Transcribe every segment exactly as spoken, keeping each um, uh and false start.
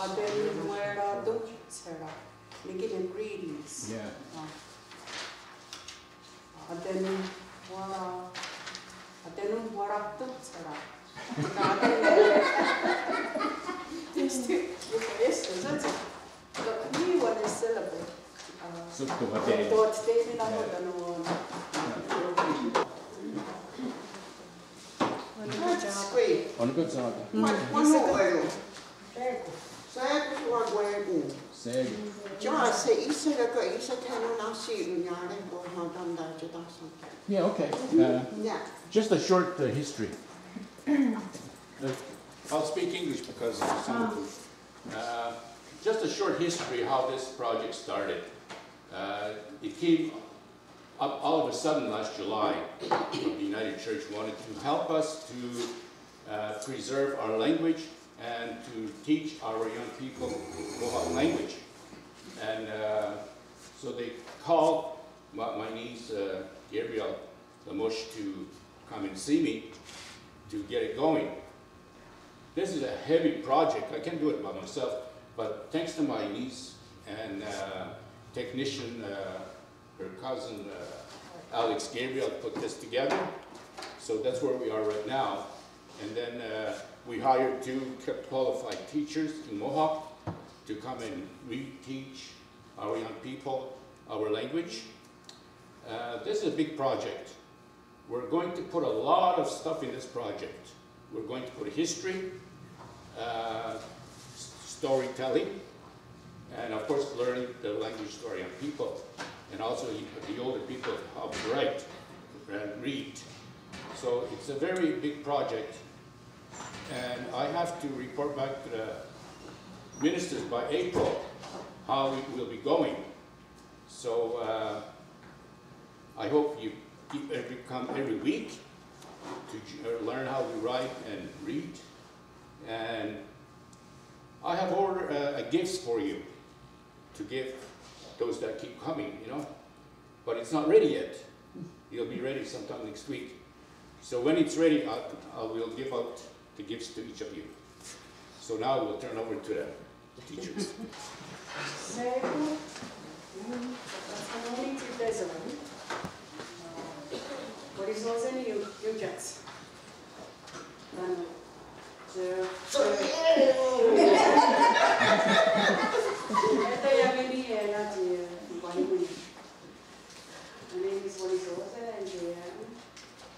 Atenonhwerá:tonhsera. Nè:'e ki' nè:'e greetings. Yeah. Atenonhwerá, atenonhwerá:tonhsera. There's two. It's, it's, it's, it's, we want to celebrate. That's great. Wonderful job. Yeah, okay. Uh, just a short uh, history. Uh, I'll speak English because some of the, uh, just a short history how this project started. Uh, it came up all of a sudden last July. The United Church wanted to help us to uh, preserve our language and to teach our young people Mohawk language. And uh, so they called my, my niece uh, Gabrielle Lamoche to come and see me to get it going. This is a heavy project. I can't do it by myself, but thanks to my niece and uh, technician uh, her cousin uh, Alex Gabriel put this together. So that's where we are right now. And then uh, we hired two qualified teachers in Mohawk to come and reteach our young people our language. Uh, this is a big project. We're going to put a lot of stuff in this project. We're going to put history, uh, s- storytelling, and of course learning the language to our young people, and also the older people how to write and read. So it's a very big project, and I have to report back to the ministers by April how it will be going. So uh, I hope you keep every, come every week to j- uh, learn how to write and read. And I have ordered uh, gifts for you to give those that keep coming, you know. But it's not ready yet. It'll be ready sometime next week. So when it's ready, I, I will give out the gifts to each of you. So now we'll turn over to the teachers. Shé:kon, mm, Walisó:se ni' iónkiats. Tánon, tsi, tsi, My name is Walisó:se, and today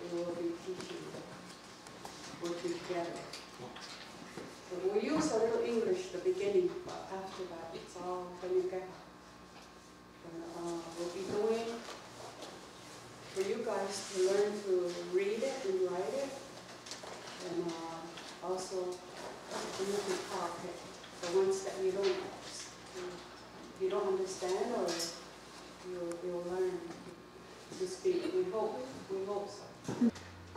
we will be teaching. We'll be together. But we'll use a little English the beginning, but after that, it's all Kanien'kéha. And uh, we'll be doing for you guys to learn to read it and write it, and uh, also for you to talk it. The ones that you don't, you don't understand or you, you'll learn to speak. We hope, we hope so.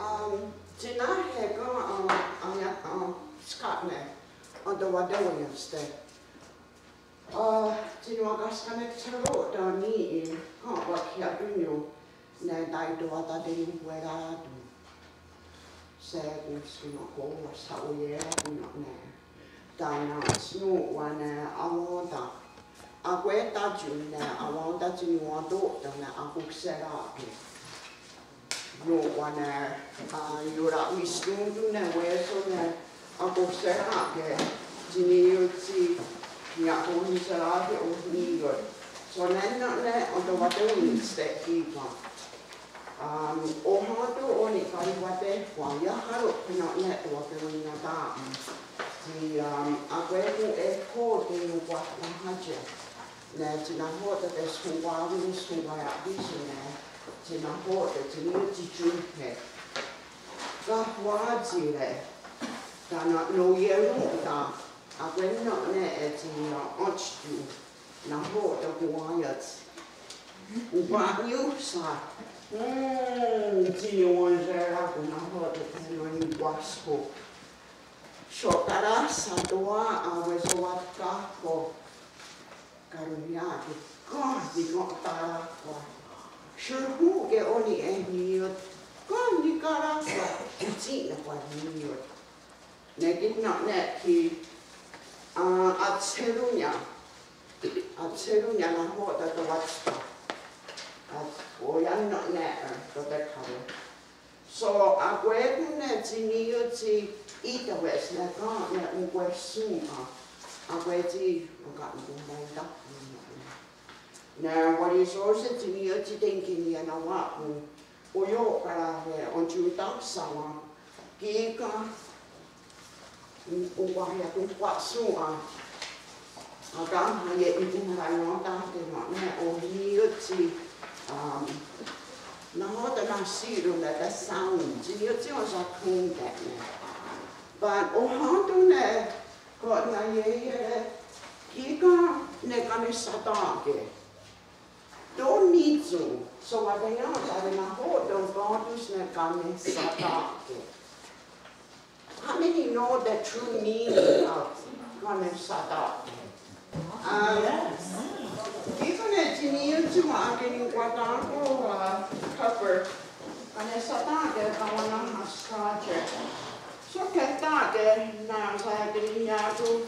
Um, tsi nahò:ten, um, aiakon, um, skátne, on the water Wednesday. Uh, tsi nahò:ten skátne tsi ro'ten ní:'i, ken wa'khiien'tónnion ne taio'tá:ten ne taio'tá:ten. Shé:kon, tsi nahò:ten wahshaoié:ra' nè:'e. Tánon tsi nòn:wa ne aón:ton'. Akwé:kon tánon ne aón:ton' tsi nòn:wa tóta' ne akohserà:ke. Nòn:wa ne, ah, iorawistón:ton' ne wé:so ne akohserà:ke. Tsi ní:ioht tsi nia'kohserà:ke oh ní:ioht. Só:nen ne, ne, otowatón:ni ste' kí:ken. Um, ohén:ton' ó:ni' karihwatéhkwen, iahà:rok ne ne tewakaronnien'tén:'a. Tsi, um, akwé:kon ehkó:ten' ionkwahwà:hatie'. Ne tsi nahò:ten' teskón:kwani, teskón:kwani, tsi nahò:ten' tsi ní:ioht tsi tión:we'. Kahwá:tsire'. Tánon' nòn:wa ierón:ta'. Akwé:kon ne tsi iontshòn:'a. Nahò:ten' konwá:iats. Onkwa'iónsha. Mm, tsi niwenhserá:kon nahò:ten' tsi niwenhserá:kon. Sho'tarà:sa' tewà:ken wesewatká:ko'. Karonhià:ke ken nikon'tarà:kwen. Shonhón:ke ó:ni' eh ní:ioht. Ken nikon'tarà:kwen. Tsi nahò:ten' ní:ioht. Ne kí:ken ne ki' Ah, atshéròn:ia. Atshéròn:ia nahò:ten tewátste. At oiá:nen ne, eh, tó:ka' ká:ti'. So, akwé:kon ne tsi ní:ioht tsi í:tewes ne ken ne onkwehshòn:'a. Akwé:kon tsi, ne wa'nisón:se tsi ní:ioht tsi tenkeniienawa'kon. Oió'kara ne ontiotahsá:wen. Kí:ken onkwáhiakonhkwa'shòn:'a. Akáhne ikonhraién:ta'ne ne oh ní:ioht tsi, um, nahò:ten nahsì:ron' that the sound, tsi ní:ioht tsi onsahkón:te'ne'. But ohén:ton ne konniaié:iere' kí:ken ne kanehsatà:ke. Tó: nítson, so wa'teién:tare' nahò:ten kén:tons ne kanehsatà:ke. How many know the true meaning of kanehsatà:ke? Um, kí:ken ne tsi ní:ioht tsi wa'akení:kon wa'tá:ko', uh, cover. Kanehsatà:ke kawen'nahskwà:te. So, kehtá:ke ne saieterí:nion,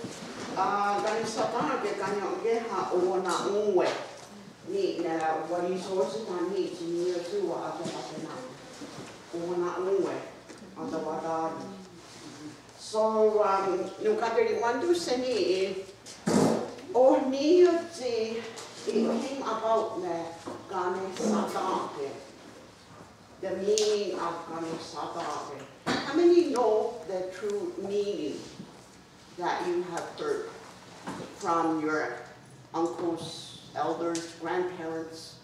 uh, kanehsatà:ke kanien'kéha owenna'ón:we. Ni' ne wa'nisón:se tsi ní:ioht tsi wa'akepatena'ne'. Owenna'ón:we, atewatà:ron'. So, um, nonkwá:ti wa'nittón:se' ni', oh ní:ioht tsi, it came about ne kanehsatà:ke. The meaning of kanehsatà:ke. How many know the true meaning that you have heard from your uncles, elders, grandparents?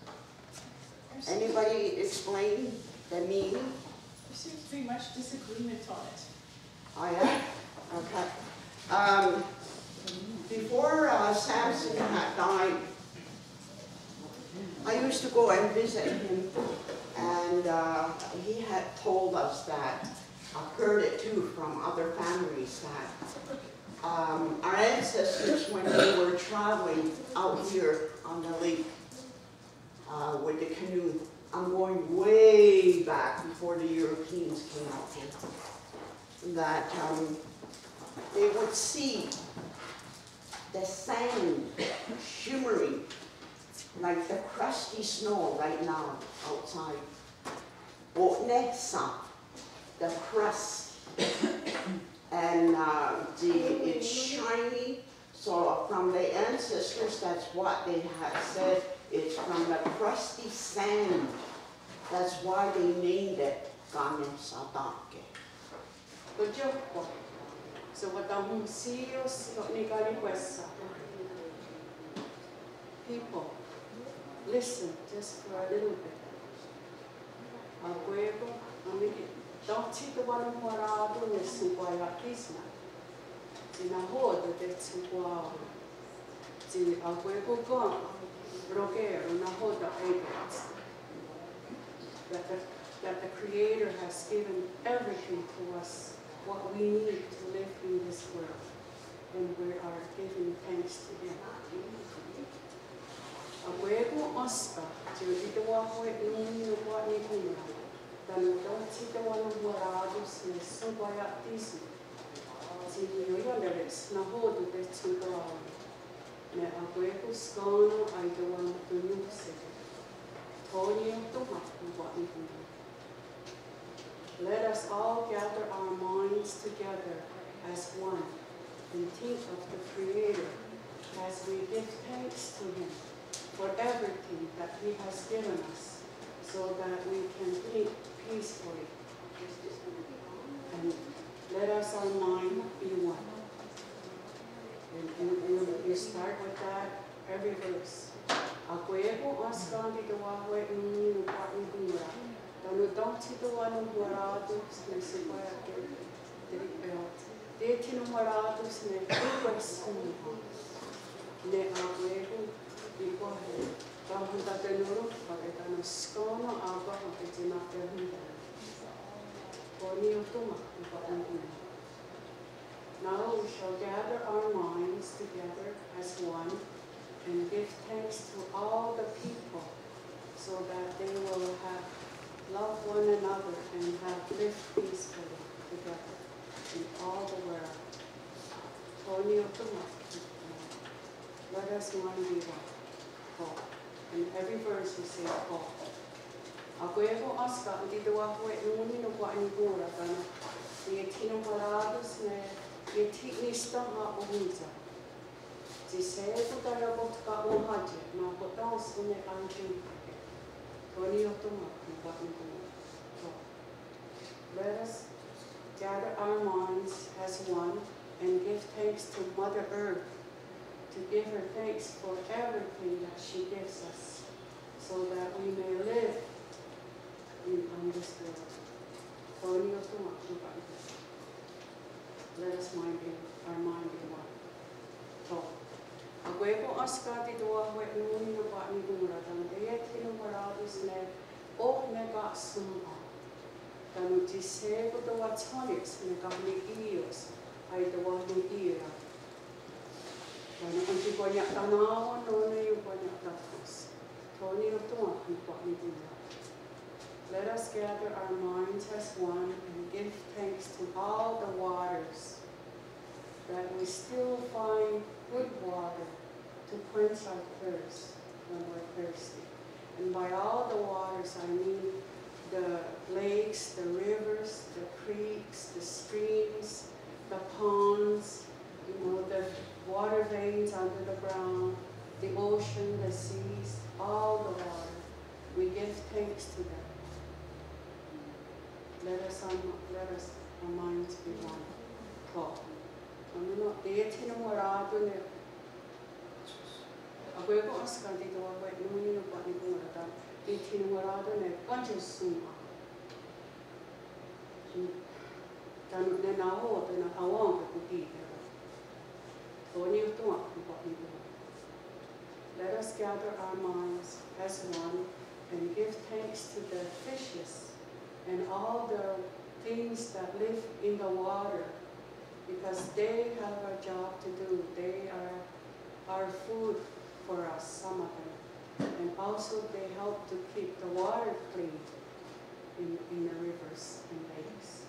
Anybody explain the meaning? There seems to be much disagreement on it. Oh, yeah? Okay. Um, before, uh, Samson had died, I used to go and visit him, and, uh, he had told us that, I've heard it too from other families, that, um, our ancestors, when they were traveling out here on the lake, uh, with the canoe, I'm going way back before the Europeans came out here, that, um, they would see the sand shimmering like the crusty snow right now outside. O'néhsa, the crust. And, uh, the, it's shiny. So from the ancestors, that's what they had said. It's from the crusty sand. That's why they named it Kanehsatà:ke. Tóka' so wa'tahonhsí:iohse' ne ká:ti' nikarihwésha. People, listen just for a little bit. Akwé:kon, ameni, tónhka tsi tewanonhwerá:ton ne Shonkwaia'tíson. Tsi nahò:ten tehonhkwá:wi. Tsi akwé:kon ken roke'níha nahò:ten é:kehts. That the, that the Creator has given everything to us, what we need to live in this world, and we are giving thanks to Him. Akwé:kon énska, tsi tewahwé' nòn:wa nihonra, tánon' tónhka tsi tewanonhwerá:tons ne Shonkwaia'tíson. Tsi niioiánere' nahò:ten tehonhkwá:wi. Ne akwé:kon skó:nen aetewatahonhsì:iohse'. Tho niiohtón:ha nòn:wa nihonra. Let us all gather our minds together as one and think of the Creator as we give thanks to Him for everything that He has given us so that we can think peacefully. And let us our mind be one. And, and, and you start with that every verse. Akwé:kon énska, tsi tewahwé' nòn:wa nihonra, tánon' tónhka tsi tewanonhwerá:tons ne Shonkwaia'tíson. Tsi tewahwé' nòn:wa nihonra, tánon' tónhka tsi tewanonhwerá:tons ne Shonkwaia'tíson. Ne akwé:kon, ikwáh, tahontate'nó:ronhwake' tánon' skó:nen akwáh tsi na'tehón:te'. Tho niiohtón:ha nòn:wa nihonra. Now we shall gather our minds together as one and give thanks to all the people so that they will have loved one another and have lived peacefully together in all the world. Tho niiohtón:ha Let us mind be one. Ko. In every verse we say ko. Akwé:kon énska tsi tewahwe'nón:ni ne kwah nikón:ra tánon' teiethinonhwerá:tons ne iethi'nisténha ohóntsa. Tsi shé:kon tayakotkawenhátie' nahò:ten'shòn:'a ne aontión:take'. Tho ní:ioht ma ne kwah nikón:ra. Tho. Let us gather our minds as one and give thanks to Mother Earth, to give her thanks for everything that she gives us, so that we may live in, on this world. Tho ní:ioht ma ne kwah nikón:ra. Let us mind be, our mind be one. Tho. Akwé:kon énska tsi tewahwe'nón:ni ne kwah nikón:ra tánon' teiethinonhwerá:tons ne oh ne ka'shòn:'a. Tánon' tsi shé:kon tewatshén:nits ne ka'ni'í:io's aetewahne'í:ra. Tánon' tsi konia'taná:wen' nó:nen ionkonia'tákens. Tho ní:ioht ma ne kwah nikón:ra. Let us gather our minds as one and give thanks to all the waters, that we still find good water to quench our thirst when we're thirsty. And by all the waters, I mean the lakes, the rivers, the creeks, the streams, the ponds, you know, the water veins under the ground, the ocean, the seas, all the water. We give thanks to them. Let us, um, let us, our minds be one. Tho. Tánon' teiethinonhwerá:tons ne Akwé:kon énska tsi tewahwe'nón:ni ne kwah nikón:ra tánon' teiethinonhwerá:tons ne kéntsion shòn:'a. Tánon' ne nahò:ten' ne awèn:ke kontí:teron'. Tho ní:ioht ma ne kwah nikón:ra. Let us gather our minds as one and give thanks to the fishes and all the things that live in the water, because they have a job to do. They are our food for us, some of them. And also they help to keep the water clean in, in the rivers and lakes.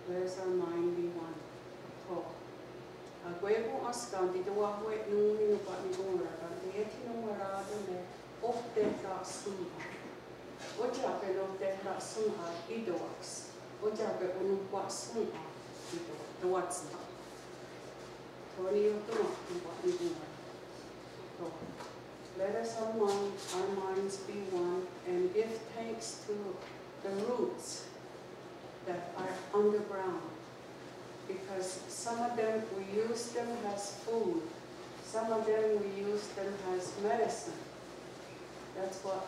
Let our mind be one. Tho. Akwé:kon énska tsi tewahwe'nón:ni ne kwah nikón:ra tánon' teiethinonhwerá:tons ne oh ne ka'shòn:'a. Ótia'ke ne oh ne ka'shòn:'a í:tewaks. Ótia'ke ononhkwa'shòn:'a í:tewaks. Tewatshòn:'a. Tho ní:ioht ma ne kwah nikón:ra. Tho. Let us our mind, our minds be one and give thanks to the roots that are underground, because some of them we use them as food, some of them we use them as medicine. That's what,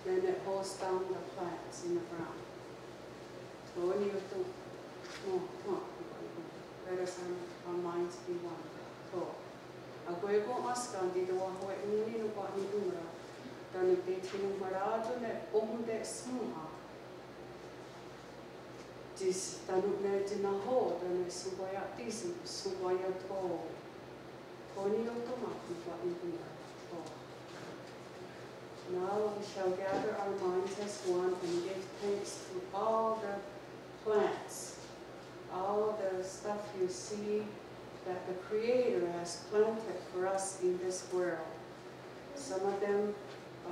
then it holds down the plants in the ground. Tho ní:ioht ma, tho, let us our, our minds be one. Tho. Akwé:kon énska tsi tewahwe'nón:ni ne kwah nikón:ra tánon' teiethinonhwerá:tons ne oh ne ka'shòn:'a. Tsi tánon' ne tsi nahò:ten' ne shonkwaia'tíson, shonkwaia'tò:kon. Tho ní:ioht ma ne kwah nikón:ra. Tho. Now we shall gather our minds as one and give thanks to all the plants, all the stuff you see that the Creator has planted for us in this world. Some of them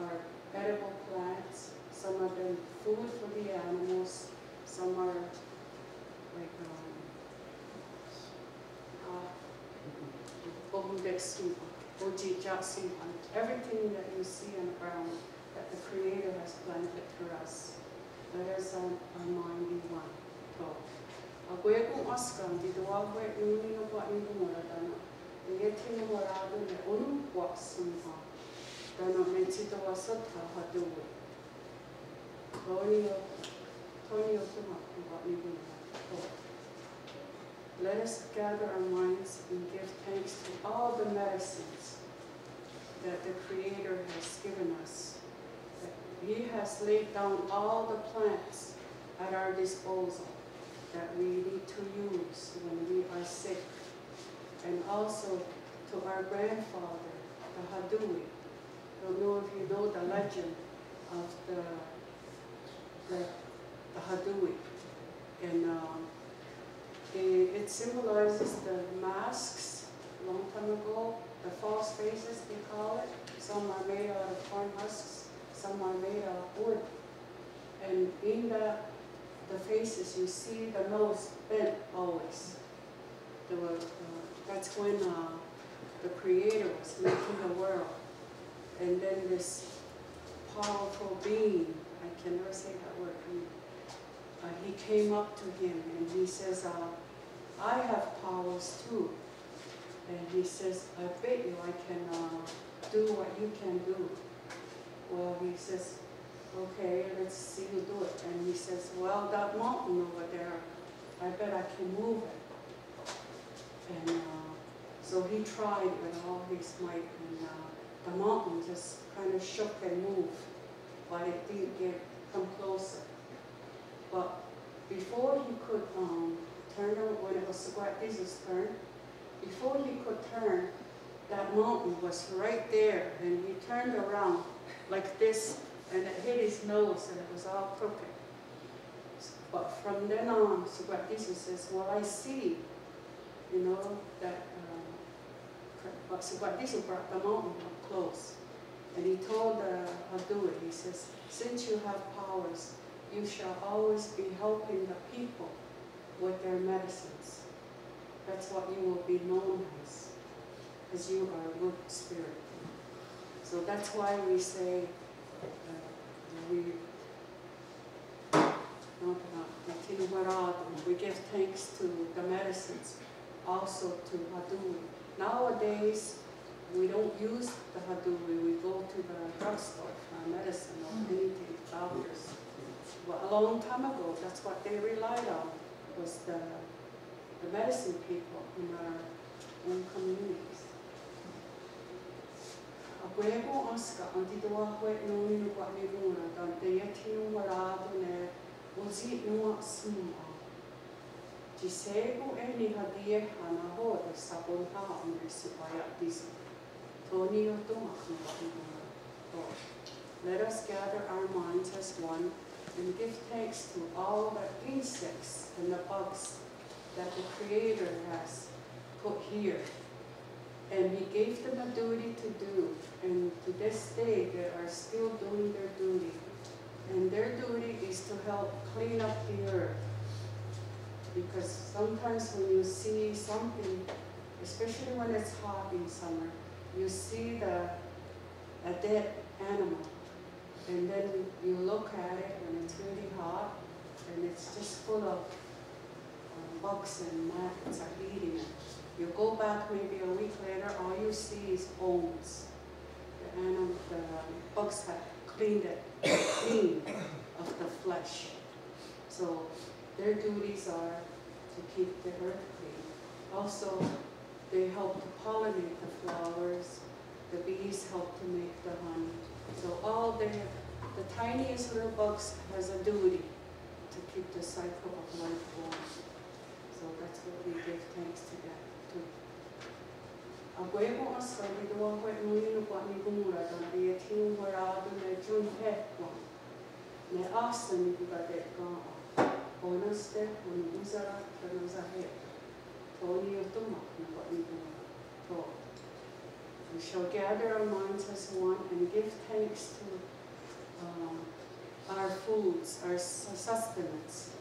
are edible plants, some of them food for the animals, some are like, um, uh, everything that you see on the ground that the Creator has planted for us. Let us, um, our mind be one. Tho. Akwé:kon énska tsi tewahwe'nón:ni ne kwah nikón:ra tánon' teiethinonhwerá:tons ne ononhkwa'shòn:'a. Tánon' ne tsi tewasótha ható:wi. Tho ní:ioht, tho ní:ioht ma ne kwah nikón:ra. Tho. Let us gather our minds and give thanks to all the medicines that the Creator has given us. That He has laid down all the plants at our disposal that we need to use when we are sick. And also to our grandfather, the Hadoué. Don't know if you know the legend of the, the, the Hadoué. And, um, It symbolizes the masks, long time ago, the false faces they call it. Some are made out of corn husks, some are made out of wood. And in the, the faces, you see the nose bent always. There were, uh, that's when uh, the Creator was making the world. And then this powerful being, I can never say that word, uh, he came up to him and he says, uh, I have powers too. And he says, I bet you I can uh, do what you can do. Well, he says, okay, let's see you do it. And he says, well, that mountain over there, I bet I can move it. And uh, so he tried with all his might, and uh, the mountain just kind of shook and moved, but it didn't get come closer. But before he could um, turn, when it was Sequat Jesus' turn, before he could turn, that mountain was right there, and he turned around like this, and it hit his nose, and it was all crooked. But from then on, Sequat Jesus says, well, I see, you know, that uh, but Sequat Jesus brought the mountain up close. And he told the Hadui, he says, since you have powers, you shall always be helping the people with their medicines. That's what you will be known as, because you are a good spirit. So that's why we say, uh, we no, but, uh, we give thanks to the medicines, also to Hadui. Nowadays, we don't use the Hadui. We go to the drugstore for medicine or anything, doctors. But a long time ago, that's what they relied on, was the the medicine people in our own communities. Akwé:kon énska entitewahwe'nón:ni nonkwa'nikòn:ra teiethinonhwerá:ton ne otsi'nowa'shòn:'a. Tsi shé:kon eh nihatiiéha nahò:ten shakonhà:'on ne Shepaia'tíson. Tho niiotón:wa nonkwa'nikòn:ra tho. Let us gather our minds as one and give thanks to all the insects and the bugs that the Creator has put here. And He gave them a duty to do, and to this day they are still doing their duty. And their duty is to help clean up the earth. Because sometimes when you see something, especially when it's hot in summer, you see the a dead animal, and then you look at it when it's really hot, and it's just full of um, bugs and maggots are eating it. You go back maybe a week later, all you see is bones. The animal, the bugs have cleaned it clean of the flesh. So their duties are to keep the earth clean. Also, they help to pollinate the flowers. The bees help to make the honey. So all the, the tiniest little bugs has a duty to keep the cycle of life going. So that's what we give thanks to them too. Akwé:kon énska entitewahwe'nón:ni nonkwa'nikòn:ra teiethinonhwerá:ton ne Tiohnhéhkwen. Ne áhsen nikontate'kèn:'a. Ó:nenste, onon'ónsera, tho nonsahéhte'. Tho niiotón:wa nonkwa'nikòn:ra tho. We shall gather our minds as one and give thanks to um, our foods, our sustenance,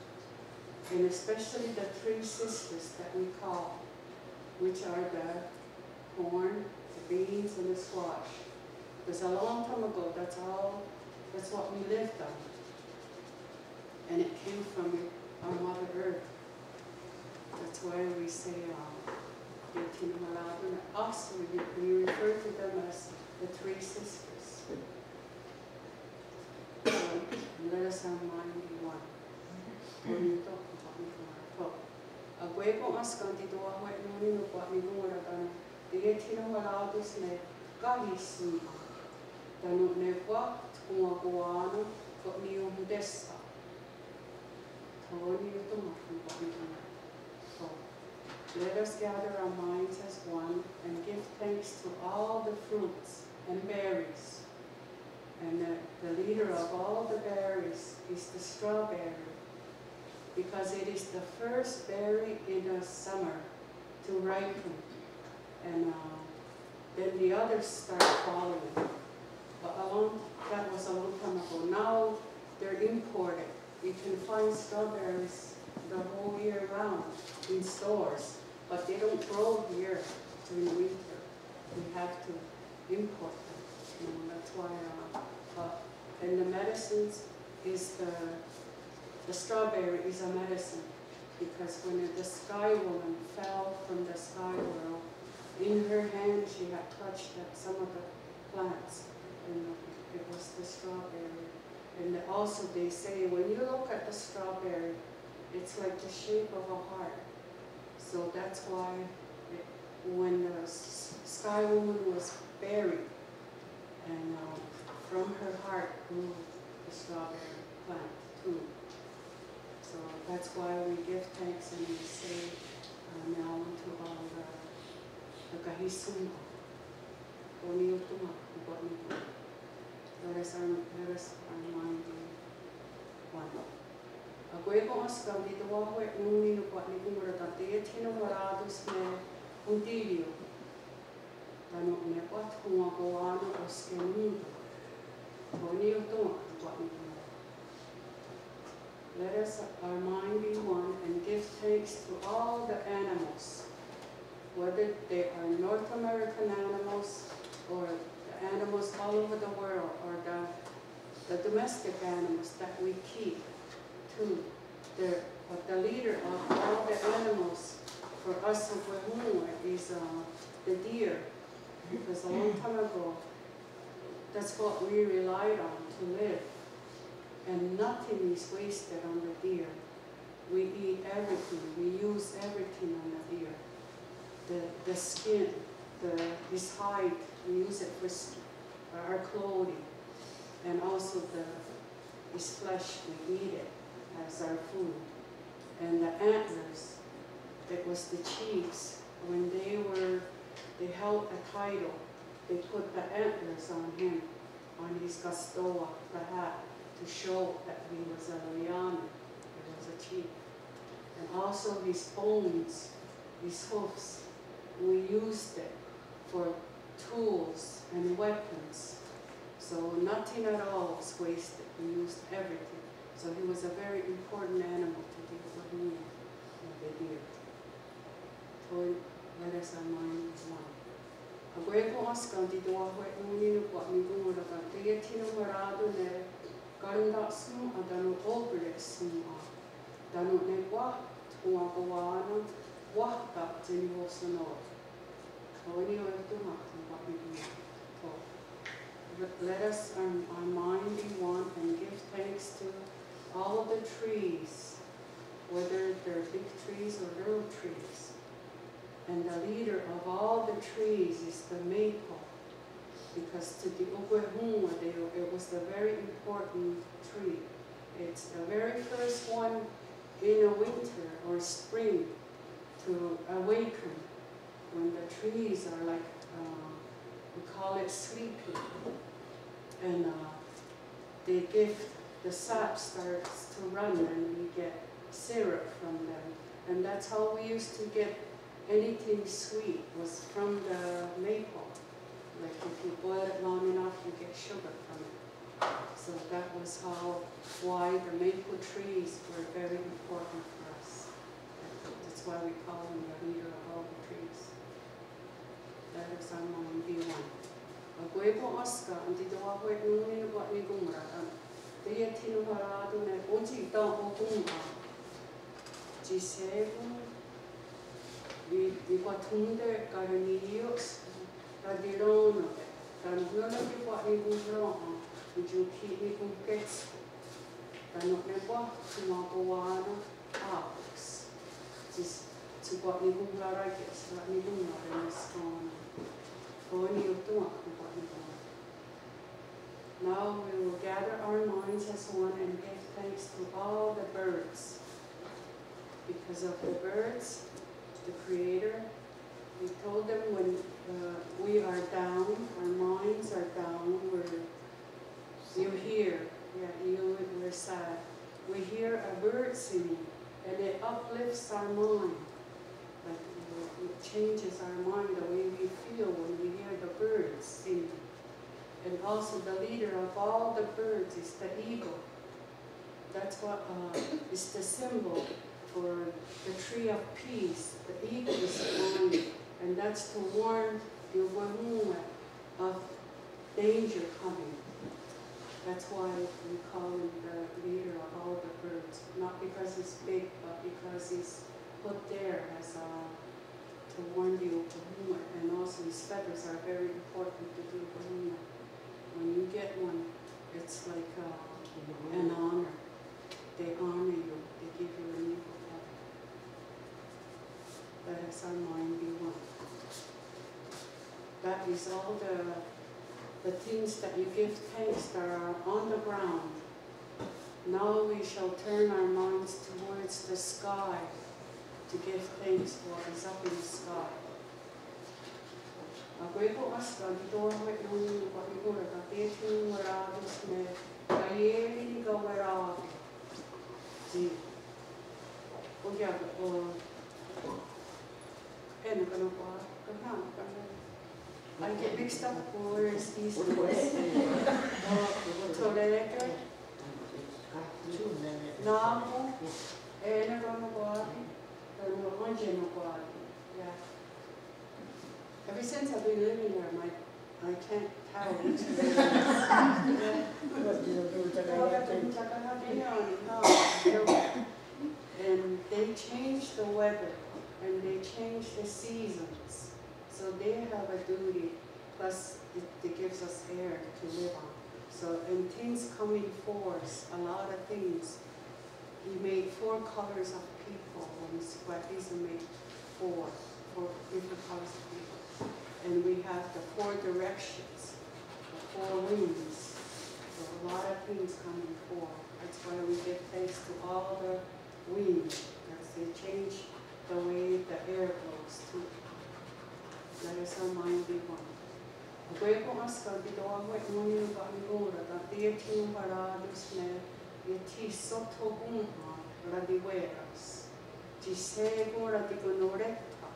and especially the three sisters that we call, which are the corn, the beans, and the squash. Because a long time ago, that's all, that's what we lived on. And it came from our Mother Earth. That's why we say, um, teiethinonhwerá:ton, and also we, we refer to them as the three sisters. Um, let us have mind be one. Tho niiotón:wa nonkwa'nikòn:ra tho. Akwé:kon énska entitewahwe'nón:ni nonkwa'nikòn:ra tánon teiethinonhwerá:tons ne Káhison. Tánon ne kwah tkonwakowá:nen tho niiohontésha. Tho niiotón:wa nonkwa'nikòn:ra tho. Let us gather our minds as one and give thanks to all the fruits and berries. And the, the leader of all the berries is the strawberry. because it is the first berry in the summer to ripen, and uh, then the others start following. But a long, that was a long time ago. Now they're imported. You can find strawberries the whole year round in stores, but they don't grow here during winter. We have to import them. You know, that's why, uh, uh, and the medicines is the, the strawberry is a medicine, because when the sky woman fell from the sky world, in her hand she had touched that, some of the plants, and it was the strawberry. And also they say when you look at the strawberry, it's like the shape of a heart. So that's why it, when the s- sky woman was buried, and uh, from her heart grew the strawberry plant too. So that's why we give thanks and we say uh, now unto all the, the kahi' són:ha'. Kó:ni iotón:ha' ne kwah nikón:ra'. Let us, let us remind you one. Akwé:kon énska tsi tewahwe'nón:ni ne kwah nikón:ra' teiethinonhwerá:tons ne Hontírio tánon' ne kwah thonwakowá:nen oskenón:ton. Kó:ni iotón:ha' ne kwah nikón:ra'. Let us our mind be one and give thanks to all the animals, whether they are North American animals or the animals all over the world, or the, the domestic animals that we keep too. The, but the leader of all the animals for us of Wahoo is uh, the deer, because a long time ago, that's what we relied on to live. And nothing is wasted on the deer. We eat everything. We use everything on the deer. The, the skin, the, his hide, we use it for sk- our clothing. And also the, his flesh, we eat it as our food. And the antlers, it was the chiefs. When they were, they held a title, they put the antlers on him, on his kastoa, the hat, to show that he was a loiā:ne, he was a chief. And also his bones, his hoofs, we used it for tools and weapons. So nothing at all was wasted. We used everything. So he was a very important animal to the Wahoo, the deer. Toi, let us remind one. Akwé:kon énska tsi tewahwe'nón:ni ne kwah nikón:ra' teiethinonhwerá:tons ne karonta'shòn:'a tánon' ó:kare' shòn:'a tánon' ne kwah thonwakowá:nen wáhta tsi nihohsonó:ten. Kó:ni iotón:ha' ne kwah nikón:ra'. Let us, um, our mind be one and give thanks to all the trees, whether they're big trees or little trees. And the leader of all the trees is the maple, because to the Okwehonwa, they, it was the very important tree. It's the very first one in a winter or spring to awaken when the trees are like, uh, we call it sleeping. And uh, they give, the sap starts to run and we get syrup from them. And that's how we used to get anything sweet was from the maple. Like if you boil it long enough, you get sugar from it. So that was how, why the maple trees were very important for us. That's why we call them the leader of all the trees. That is our mind be one. Akwé:kon énska tsi tewahwe'nón:ni ne kwah nikón:ra', teiethinonhwerá:tons ne otsi'ten'okòn:'a tsi shé:kon ionkwathontèn:'a ká:ti' ní:ioht ratiró:nonte', tánon' ne kwah nikón:ra' ionkhi'nikonhkétsho', tánon' ne kwah thonwakowá:nen á:kens. Tsi, tsi kwah nikón:ra' rake's, kwah nikón:ra' ne skó:nen. Kó:ni iotón:ha' ne kwah nikón:ra'. Now we will gather our minds as one and give thanks to all the birds. Because of the birds, the Creator, He told them when uh, we are down, our minds are down, we're, you hear, yeah, you, we're sad. We hear a bird singing. And it uplifts our mind. Like, you know, it changes our mind, the way we feel when we hear the birds singing. And also the leader of all the birds is the eagle. That's what, uh, is the symbol for the tree of peace. The eagle is flying, and that's to warn the of danger coming. That's why we call him the leader of all the birds. Not because he's big, but because he's put there as a, to warn the Oklahoma. And also his feathers are very important to the Oklahoma. When you get one, it's like, uh, an honor. They honor you. They give you an eagle feather. Let us our mind be one. That is all the, the things that you give thanks that are on the ground. Now we shall turn our minds towards the sky to give thanks for what is up in the sky. Akwé:kon énska ki' tó:ka' ne kwah nikón:ra, teiethinonhwerá:tons ne kaié:ri nikawerá:ke. Tsi, oh yeah, oh, é:neken, I get mixed up where it's easy. Oh, Toreke, Namo, é:neken, yeah. Ever since I've been living there, my, I can't tell which way. And they change the weather, and they change the seasons. So they have a duty, plus it, it gives us air to live on. So, and things come in force, a lot of things. He made four colors of people, and Squatties made four, four different colors of people. And we have the four directions, the four winds. So a lot of things come in four. That's why we give thanks to all the wind, because they change the way the air blows too. Let us our mind be one. Akwé:kon énska ki' tó:ka' ne kwah nikón:ra, teiethinonhwerá:tons ne iethihsothokòn:'a ratiwé:ras. Tsi shé:kon ratikonoréhtha,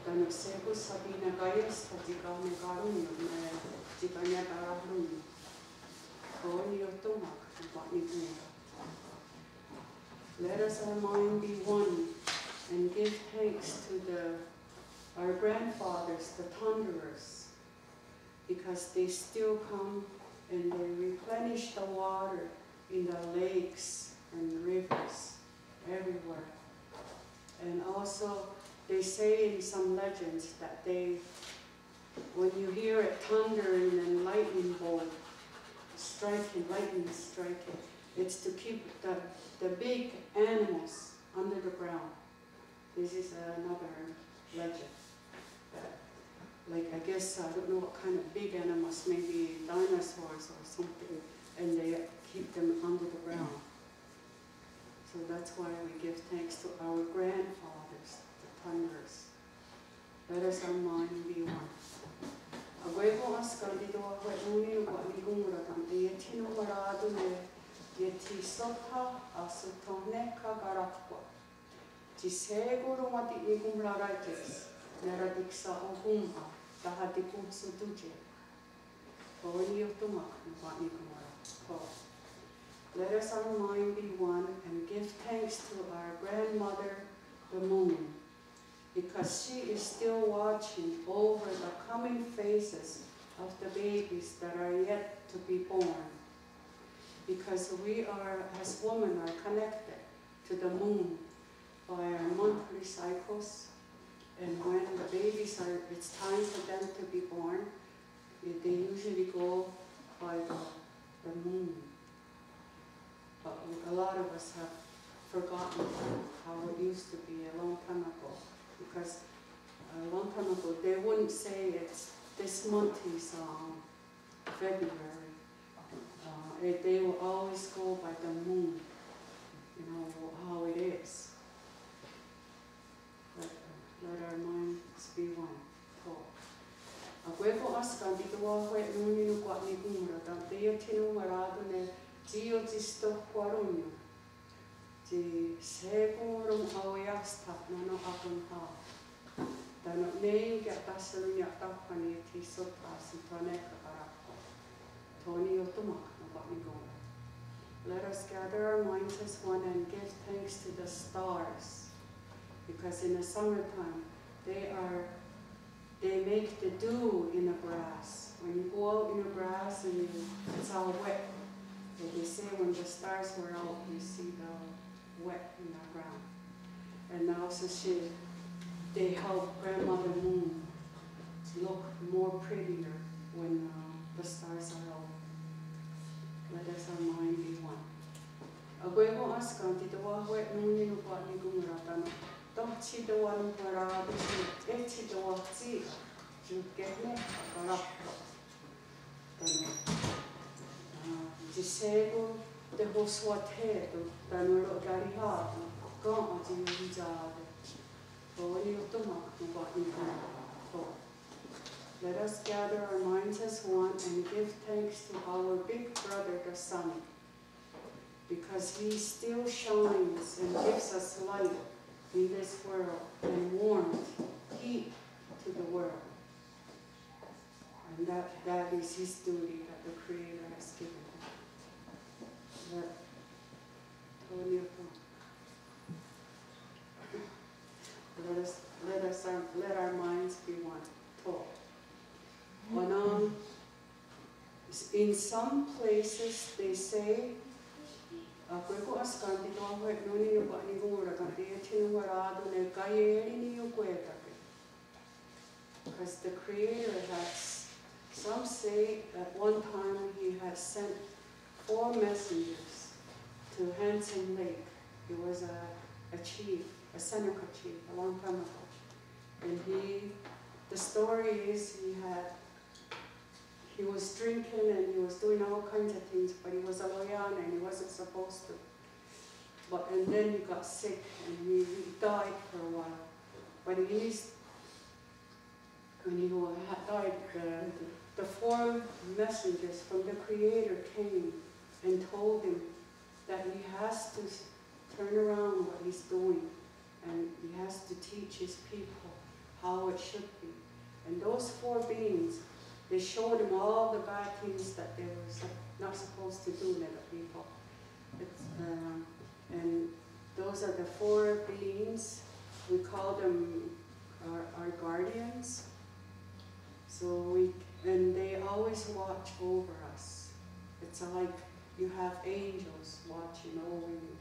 tánon shé:kon satinakaiéstha tsi kanekà:ronnion ne tsi kaniatarà:ronnion. Kó:ni iotón:hak ne kwah nikón:ra. Let us our mind be one and give thanks to the, our grandfathers, the thunderers, because they still come and they replenish the water in the lakes and rivers everywhere. And also, they say in some legends that they, when you hear it thundering and lightning bolt striking, lightning striking, it's to keep the, the big animals under the ground. This is another legend. But, like, I guess, I don't know what kind of big animals, maybe dinosaurs or something, and they keep them under the ground. So that's why we give thanks to our grandfathers, the thunderers. Let us our mind be one. Akwé:kon énska ki' tó:ka' ne kwah nikón:ra, teiethinonhwerá:ton ne iethihsótha ahsothonhnéhkha karáhkwa. Tsi shé:kon ronwati'nikonhrarákes ne ratiksa'okòn:'a tahatikhonhsotóntie. Kó:ni iotón:hak ne kwah nikón:ra. Let us our mind be one and give thanks to our grandmother, the moon, because she is still watching over the coming phases of the babies that are yet to be born. Because we are, as women, are connected to the moon by our monthly cycles, and when the babies are, it's time for them to be born, they usually go by the, the moon. But a lot of us have forgotten how it used to be a long time ago, because a long time ago they wouldn't say it's this month is, um, February. Uh, it, they will always go by the moon, you know, how it is. Let, let our minds be one. Tho. Akwé:kon énska ki' tó:ka' ne kwah nikón:ra, teiethinonhwerá:ton ne tsi iotsistohkwarónnion. Tsi shé:kon ronawiiáhstha tánon' akonhà:'a tánon' ne iotahserónnia'tahón:ni' tsi sótha tsi tho ne kakaráhkwa' tho ní:ioht nonkwa'nikòn:ra. Let us gather our minds as one and give thanks to the stars, because in the summertime they are they make the dew in the grass. When you go out in the grass and you, it's all wet. But they say when the stars were out, you see the wet in the ground. And also she, they help Grandmother Moon look more prettier when uh, the stars are out. Let us our mind be one. Akwé:kon énska tsi tewahwe'nón:ni nonkwa'nikòn:ra tánon' tsi tewanohwerá:tons ne tsi tewahsì:'a tsi kehnéhkha karáhkwa' tánon' tsi shé:kon tehoswathé:ton' tánon' ro'karihà:ton' ken tsi iohitsà:ke. Tho ní:ioht nonkwa'nikòn:ra. Let us gather our minds as one and give thanks to our big brother, the sun, because he still shines and gives us light in this world and warmth, heat to the world. And that, that is his duty that the Creator has given him. Let, tho ní:ioht nonkwa'nikòn:ra. Let us, let us, um, let our minds be one. Tho. Onón:, in some places they say, akwé:kon énska tsi tewahwe'nón:ni nonkwa'nikòn:ra ken tsi tewahwerá:ton' ne kaié:ri niiokwé:take. Because the Creator has, some say at one time he had sent four messengers to Handsome Lake. He was a, a chief, a Seneca chief, a long time ago. And he, the story is he had, he was drinking and he was doing all kinds of things, but he was a Loiyaneh and he wasn't supposed to. But, and then he got sick and he, he died for a while. But in his When he had died, the, the four messengers from the Creator came and told him that he has to s- turn around what he's doing and he has to teach his people how it should be. And those four beings, they showed him all the bad things that they were sup- not supposed to do to the people. It's, um, and those are the four beings. We call them our, our guardians. So we, and they always watch over us. It's like you have angels watching over you.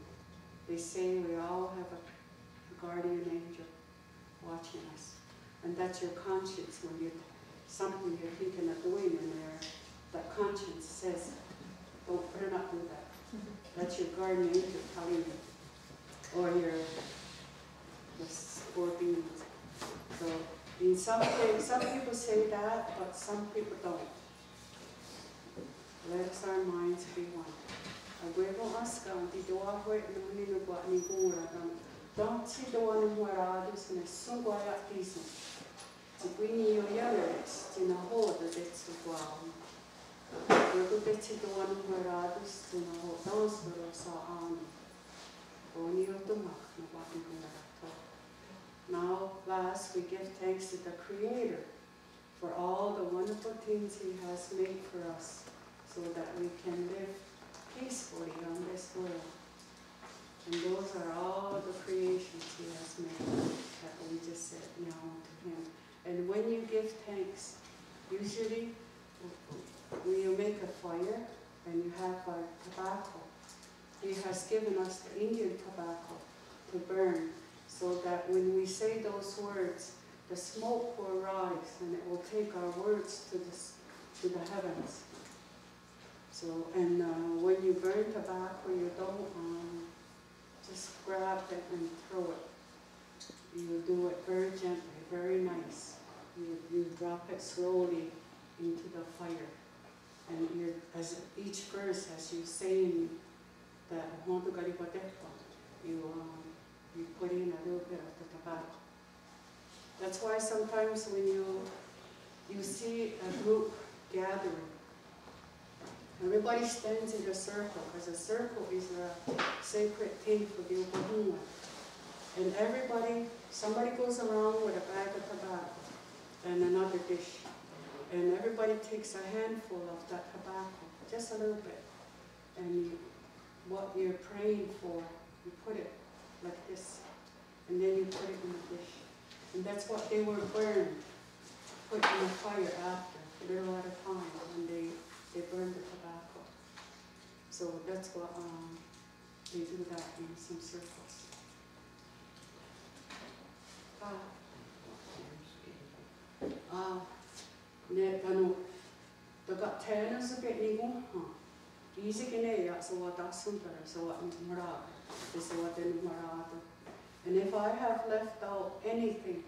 They say we all have a, a guardian angel watching us. And that's your conscience when you, something you're thinking of doing and there, that conscience says, don't, better not do that. That's your guardian angel telling you. Or your, the scorpion. So in some ways, some people say that, but some people don't. Let us our minds be one. Akwé:kon énska tsi tewahwe'nón:ni nonkwa'nikòn:ra ken tsi tewanohwerá:tons ne Shonkwaia'tíson. Tsi kwah niioiánere tsi nahò:ten tsi tewahwerá:tons. Akwé:kon tsi tewanohwerá:tons tsi nahò:ten tsi rosa' ó:ni. Tho ní:ioht nonkwa'nikòn:ra. Now, last, we give thanks to the Creator for all the wonderful things He has made for us so that we can live peacefully on this world. And those are all the creations He has made that we just said now to Him. And when you give thanks, usually when you make a fire and you have a tobacco, He has given us the Indian tobacco to burn, so that when we say those words, the smoke will rise and it will take our words to the, s- to the heavens. So, and uh, when you burn tobacco, you don't um, just grab it and throw it. You do it very gently, very nice. You, you drop it slowly into the fire. And you, as each verse, as you sing that Ohontón:kari Watehkwa, you, um, you put in a little bit of the tobacco. That's why sometimes when you, you see a group gathering, Everybody stands in a circle, 'cause a circle is a sacred thing for the okahonwa. And everybody, somebody goes around with a bag of tobacco and another dish. And everybody takes a handful of that tobacco, just a little bit. And you, what you're praying for, you put it like this. And then you put it in the dish. And that's what they were burned, put in the fire after, a little at a time, and they, they burned the tobacco. So that's what, um, they do that in some circles. Ah. Ah, ne, あの、 Taka'té:non's ne kí:ken, í:se' ki' ne ia'sewatahsón:tare', sewahnonhwerá:ke, sewatenonhwerá:ton'. And if I have left out anything,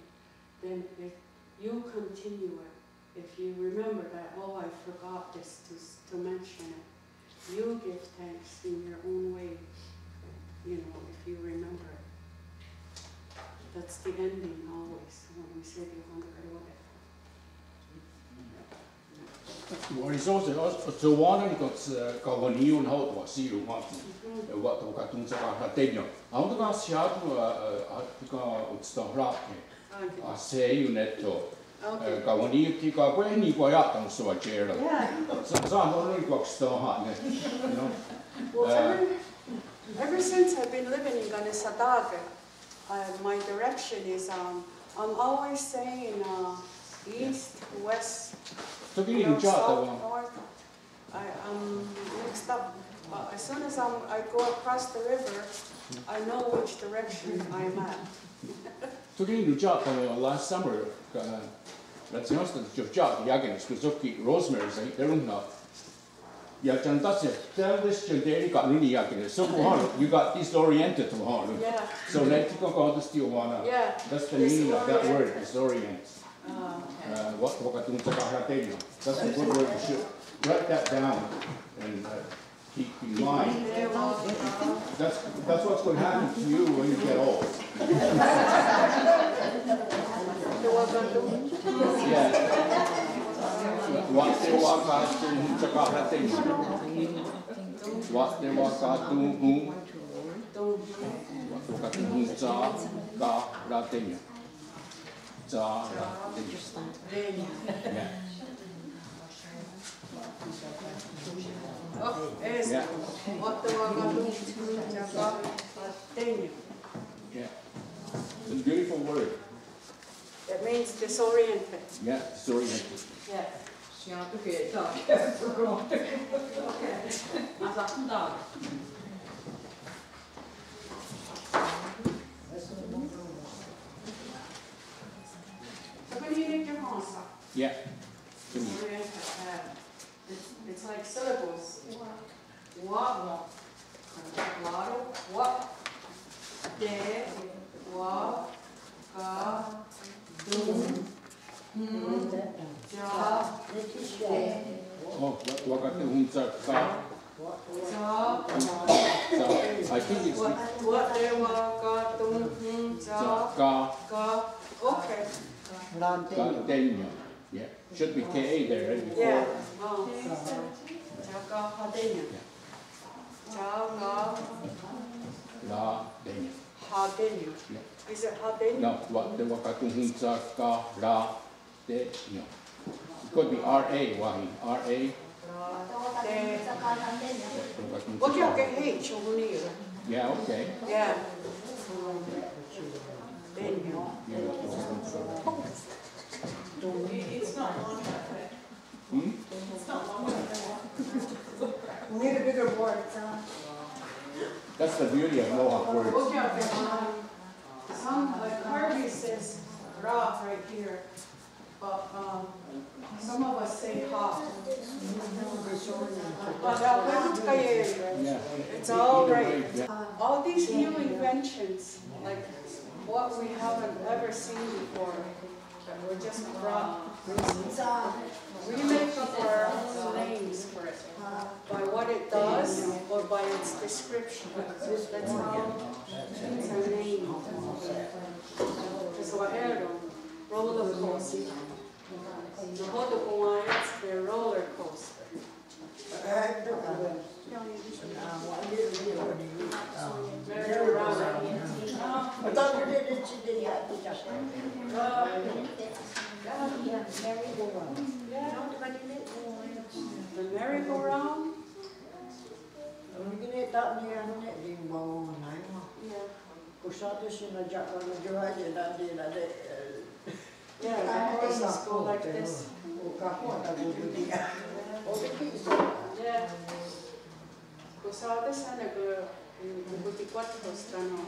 then if you continue it, if you remember that, "Oh, I forgot this to, to mention it," you give thanks in your own way, you know, if you remember it. That's the ending always, when we say the Ohontekarewatérha. Wa'ì:so' se, o, o, se wá:nen ken, eh, ka wenhní:io nahò:ten wa'shòn:'a, eh, wa'tewakatonhwentsakahra'té:nion. Aón:ton' ken shiá:ton, eh, eh, aón:ton' ken otsì:ta'sehrá:ke. Asè:ion ne tho. Eh, ka wenhní:io ki' ka kwé:ni kwah ia'tá:kon' sewatié:ren. Sa, sa, no, no, kwah otsì:ta'sehrá:ke. You know? Well, eh, ever, ever since I've been living in Kanesatá:ke, Uh, my direction is, um, I'm always saying, uh, east, west, you know, south, north. I, I'm mixed up. But as soon as I'm, I go across the river, I know which direction I'm at. 時に、じゃあ、あの、last summer, uh, 夏休み、じゃあ、やけに、少し、Rosemary さん、いてるんだ。 Ia'tantáhse, tell this to Derek, ka' nón: ia'tantáhse, so, you got disoriented, 'ion. Yeah. So, nè:'e tsi ken ka' disoriented. Yeah. That's the meaning of that word, disoriented. Oh, okay. Uh, wa-, wa'katonhwentsakahra'té:nion. That's a good word. You should write that down and, uh, keep in mind. That's, that's what's going to happen to you when you get old. Yeah. Wa'tewakatonhwentsakahra'té:nion. Wa'tewakatonhwentsakahra'té:nion. Tsa'ra'té:nion. Yeah. Oh, eso. Yeah. Wa'tewakatonhwentsakahra'té:nion. Yeah. It's a beautiful word. It means disoriented. Yeah, disoriented. Yeah. Okay. Yeah. It's, it's like syllables. Wa, wa, wa, te, wa, ka, ton, hon, tsa, te. Oh, wa, wa'katonhwentsaka. Tsa. Tsa. I think it's wa, wa, te, wa, ka, ton, hon, tsa, ka. Ka. Okay. Ka, té:nion. Yeah. Should be K A there, right? Before. Yeah. Oh. Tsakaha'té:nion. Yeah. Tsaka. Ha'té:nion. Yeah. Is it ha'té:nion? No, wa-, the wa'katonhwentsakahra'té:nion. It could be R A, wahi. R A. Ra'té. We'll get the H over here. Yeah, okay. Yeah. Té:nion. Yeah. It's not long enough. Hmm? It's not long enough. We need a bigger board. That's the beauty of Mohawk words. We'll get the, um, some, like Harvey says, ra right here. But, um, some of us say ha. But, uh, it's all right. Yeah. All these new inventions, like what we haven't ever seen before, that were just brought, we make up our own names for it by what it does or by its description. That's how things are named. Because wa'è:ron, roller coaster. Nahò:ten ken wá:iats the roller coaster? Eh, the The merry-go-round. Yeah. Yeah, the horses go like this. Yeah. Koshá:tens ne kó, kó kontikwáhthos tánon,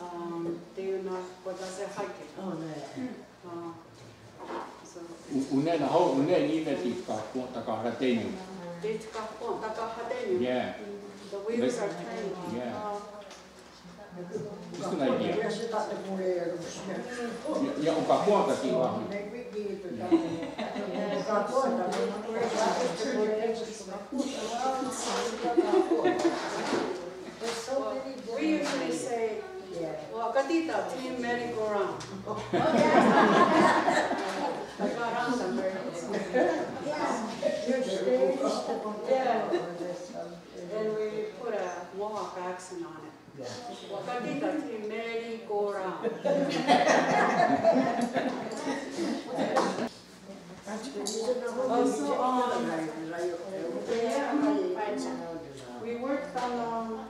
um, teionakonthasehà:ke. Oh, nè:'e. Uh, so. Ó, ó:nen nahò:ten, ó:nen nè:'e tsi kahkwen'takahá:teni'. Tsi kahkwen'takahá:teni'. Yeah. The wheels are turning. Yeah. Uh, Just an idea. Ia, ia, ʻo kahkwen'taki' wáhi. We usually say, well, katita, team merry-go-round. Yeah. And we put a Mohawk accent on it. Wakatita, team merry-go-round. Also, um, we worked on, um,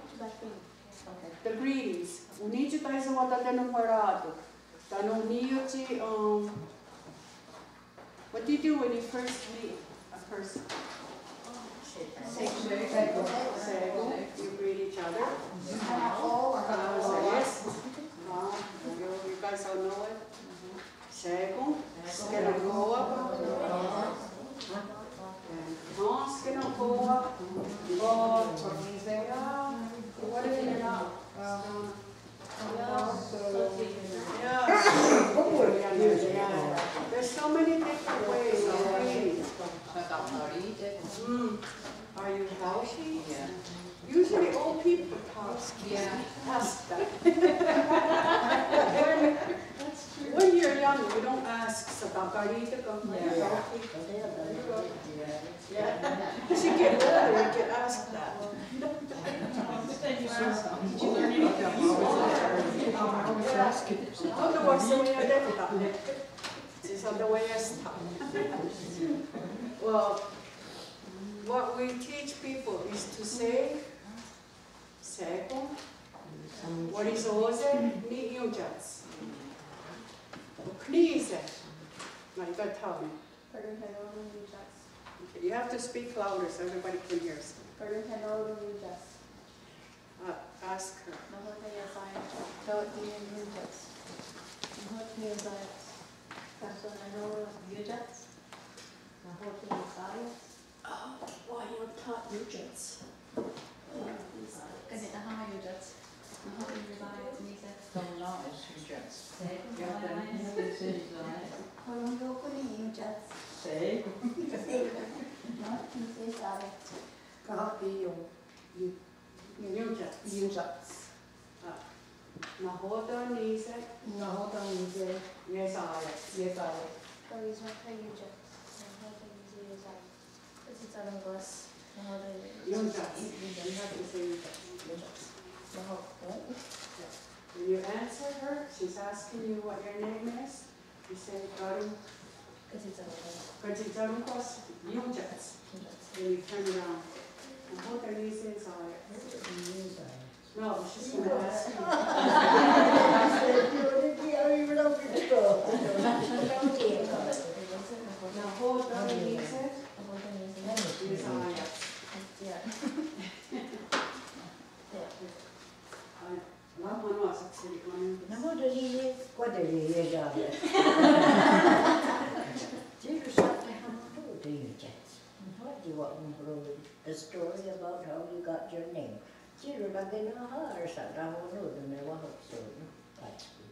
the greetings. Onitsi'taisewataténhon wahrá:ton. Tánon' ní:ioht tsi, um, What do you do when you first meet a person? Say, say, say, you greet each other. Uh, say yes. Uh, you, you guys all know it. Shé:kon, skenonhkó:wa. Uh, skenonhkó:wa. Uh, what is it now? Um, Yeah. There's so many different ways of greeting. Mm. Are you healthy? Yeah. Usually old people talk, yeah, ask that. When, when you're young, you don't ask, "Sakakarí:te ken?" Are you healthy? Yeah. As you get older, you get asked that. Did you learn anything else? Well, what we teach people is to say, Shé:kon. Wahri'shò:se' ni' iónkiats. Iokhní:se'. Now you gotta tell me. Karonhiaró:ron iónkiats. Okay, you have to speak louder so everybody can hear. Karonhiaró:ron iónkiats. Uh, ask her. Nahò:ten iesá:iats? Karonhiaró:ron iónkiats. Nahò:ten iesá:iats? Karonhiaró:ron iónkiats. Nahò:ten iesá:iats? Oh, why you taught iónkiats? Karonhiaró:ron iónkiats. Nahò:ten iesá:iats, ní:se'? Karonhiaró:ron iónkiats. Shé:kon. Karonhiaró:ron iónkiats. Shé:kon. Nahò:ten iesá:iats? Karonhiaró:ron iónkiats. Iónkiats. Ah. Nahò:ten ní:se'? Nahò:ten ní:se'? Iesá:iats. Iesá:iats. Karonhiaró:ron iónkiats. Nahò:ten ní:se' iesá:iats? Katitsarónhkwas. Nahò:ten iesá:iats? Iónkiats. You have to say iónkiats. Iónkiats. Nahò:ten. Yeah. When you answer her, she's asking you what your name is. You say, "Karon-, Katitsarónhkwas iónkiats." Iónkiats. Then you turn around. Nahò:ten ní:se' iesá:iats? No, she's gonna ask you. Nahò:ten ní:se' iesá:iats? Yeah. Yeah. Nahò:ten ní:se' iesá:iats? Tsi ronsá:te hawennó:ten iónkiats. Nahò:ten wa'wahró:ri'. The story about how you got your name. Tsi ronsakena'há:rens tánon' nahò:ten ne wahonhsó:ni'. Katski.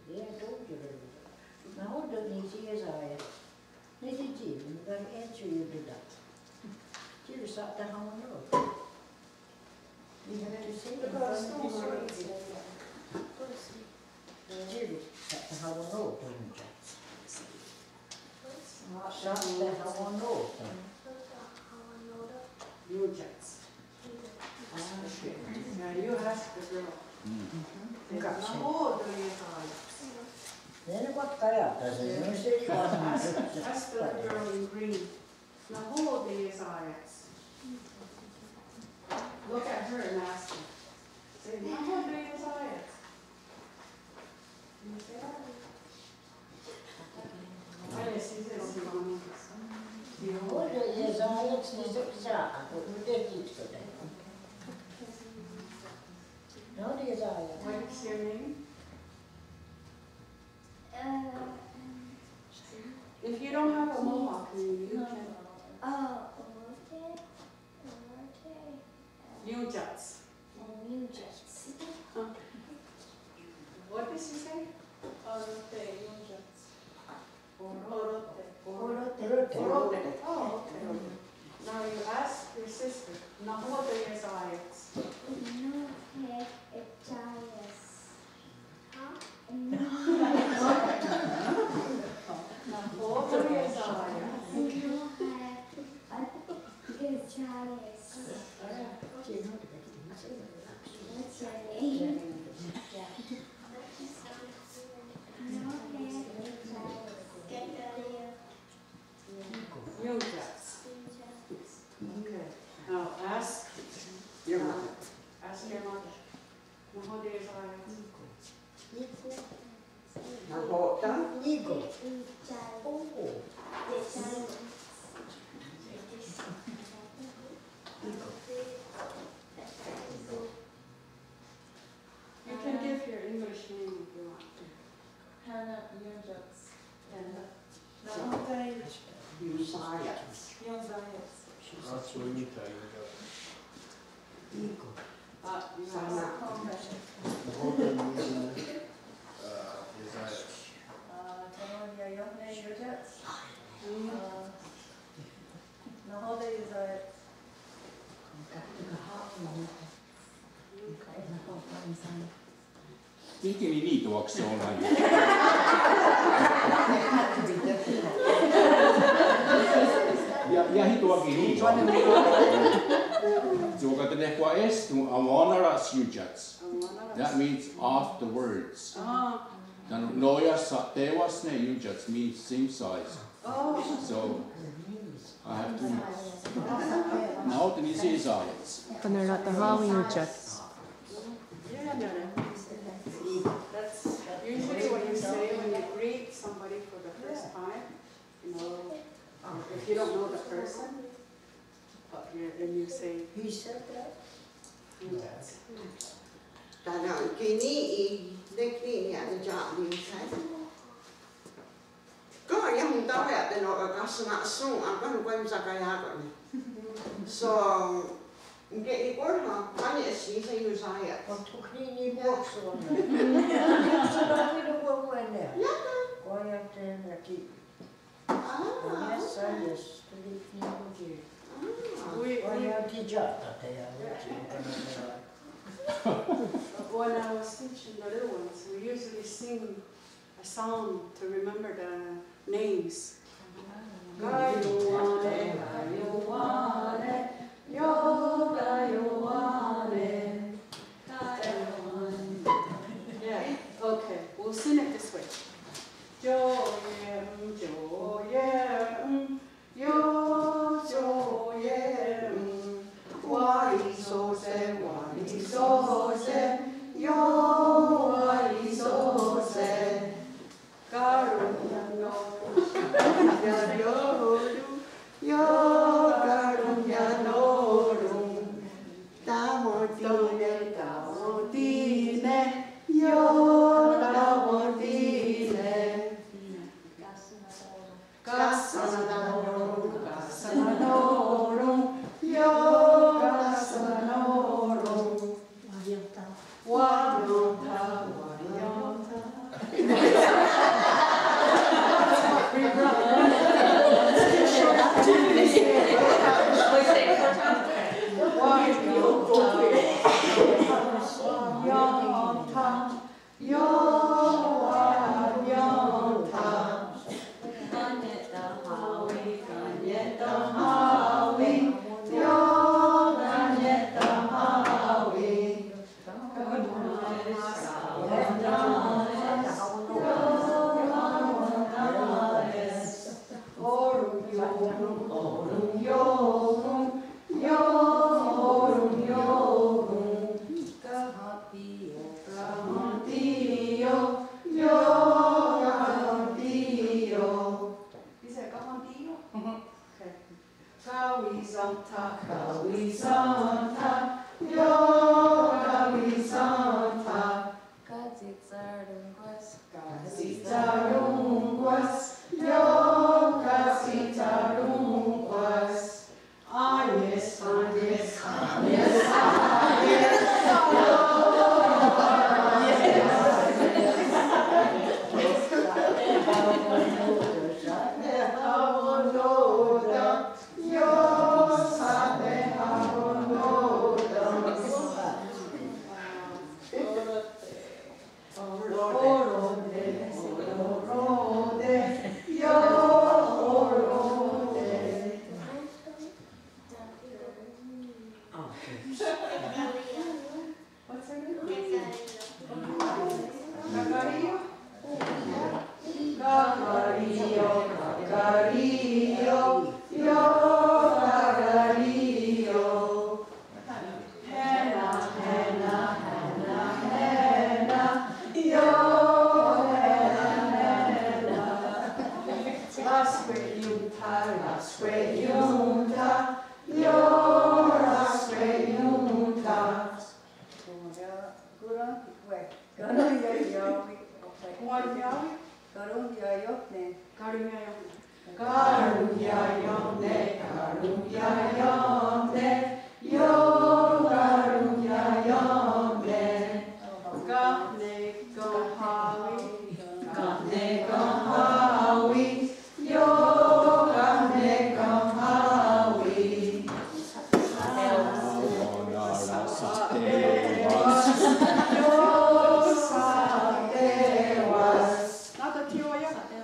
Tó:ka' tsi ronsakena'há:rens. Nahò:ten ní:se' iesá:iats? Nè:'e tsi, tsi, I'm gonna answer you to that. Tsi ronsá:te hawennó:ten. You have to say it in front of the audience. Tsi ronsá:te hawennó:ten. Ronsá:te hawennó:ten. Iónkiats. Ah, okay. Now you ask the girl. Mm. Nahò:ten iesá:iats? Ask, ask the girl in green. Nahò:ten iesá:iats? Look at her and ask her. Say, nahò:ten iesá:iats? Can you say that? Nahò:ten iesá:iats? What is your name? Uh, if you don't have a Mohawk name, you can. Uh, Orote, Orote. Yunjats. Yunjats. Huh. What did she say? Orote, Yunjats. Orote. Orote. Orote. Oh, okay. Now you ask your sister. Nahò:ten iesá:iats? Nahò:ten iesá:iats? What's your name? Yunjats. Okay. Now ask your mother. Ask your mother. Nahò:ten iesá:iats? Nahò:ten? Niko. Oh. You can give your English name if you want to. Hannah Yunjats. Hannah. Nahò:ten iesá:iats? Iesá:iats. Iesá:iats. Iesá:iats. Nahò:ten iesá:iats? Kí:ken ne nì:toks ó:nen. Iah, iah nì:toks ó:nen. Tsi wakatenehkwa'é:sen' Awanén:rats Yunjats. That means afterwards. Tánon' nó:ia sha'té:wa's ne Yunjats means same size. So, I have two. Nahò:ten iesá:iats? Awanén:rats Yunjats. Yeah, no, no. That's usually what you say when you greet somebody for the first time. You know, if you don't know the person, but you, and you say, Yunjats. Tánon' ki' nì:'i, nek nì:'i, nì:'i, nì:'i, nì:'i, Kó:'a iah ontáweia'te' ne okakahsna'shòn:'a kwah nonkwá:nen sakaiá:ken'ne'. So, nè:'e nì:kon, ha, kwah nè:'e shì:se' iesá:iats. Othoknì:ni' mò:kson. Othoknì:ni' mò:kson. Iah. Kwah iah tè:ne' ki'. Ah, okay. Kwah iah tè:ne'. When I was teaching the little ones, we usually sing a song to remember the names. Kaiowané, kaiowané, io kaiowané, kaiowané. Yeah, okay, we'll sing it this way. Ioié:'on, ioié:'on, io, ioié:'on. Wa'ì:so's, wa'ì:so's, io wa'ì:so's. Karonhianó:ron, io karonhianó:ron. Tawentí:ne', tawentí:ne', io tawentí:ne'. Kawisèn:tha, iokawisèn:tha. Katsitsarón:kwas. Katsitsarón:kwas, iokatsitsarón:kwas. Á:nies, á:nies, á:nies, á:nies. Kakarí:io, kakarí:io, iokarí:io. Hena, hena, hena, hena, iohena, hena. Raskwe'nión:ta, raskwe'nión:ta, ioraskwe'nión:ta. Karonhiaó:wi. Karonhiaó:wi. Karonhiaón:ne. Karonhiaón:ne. Karonhiaón:ne, karonhiaón:ne, iokaronhiaón:ne. Kahnekenhá:wi. Kahnekenhá:wi. Iokahnekèn:hawi.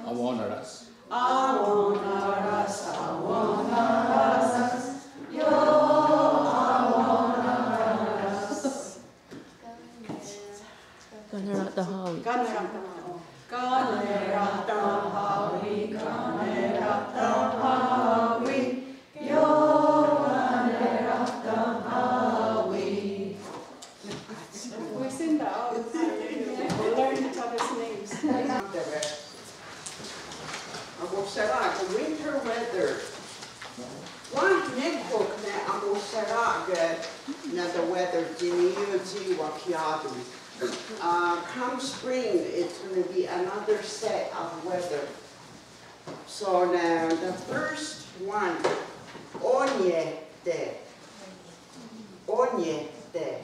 Awèn:nara's. Awèn:nara's, awèn:nara's. Io awèn:nara's. Kahnerahtehá:wi. Kahnerahtehá:wi. Kahnerahtehá:wi, kahnerahtehá:wi. Io kahnerahtehá:wi. We sing that all the time. We learn each other's names. Akohserà:ke winter weather. Wáhi nè:kon ne akohserà:ke ne the weather tsi ní:ioht tsi wa'thiá:ton. Uh, come spring, it's gonna be another set of weather. So now the first one, ó:niehte'. Ó:niehte'.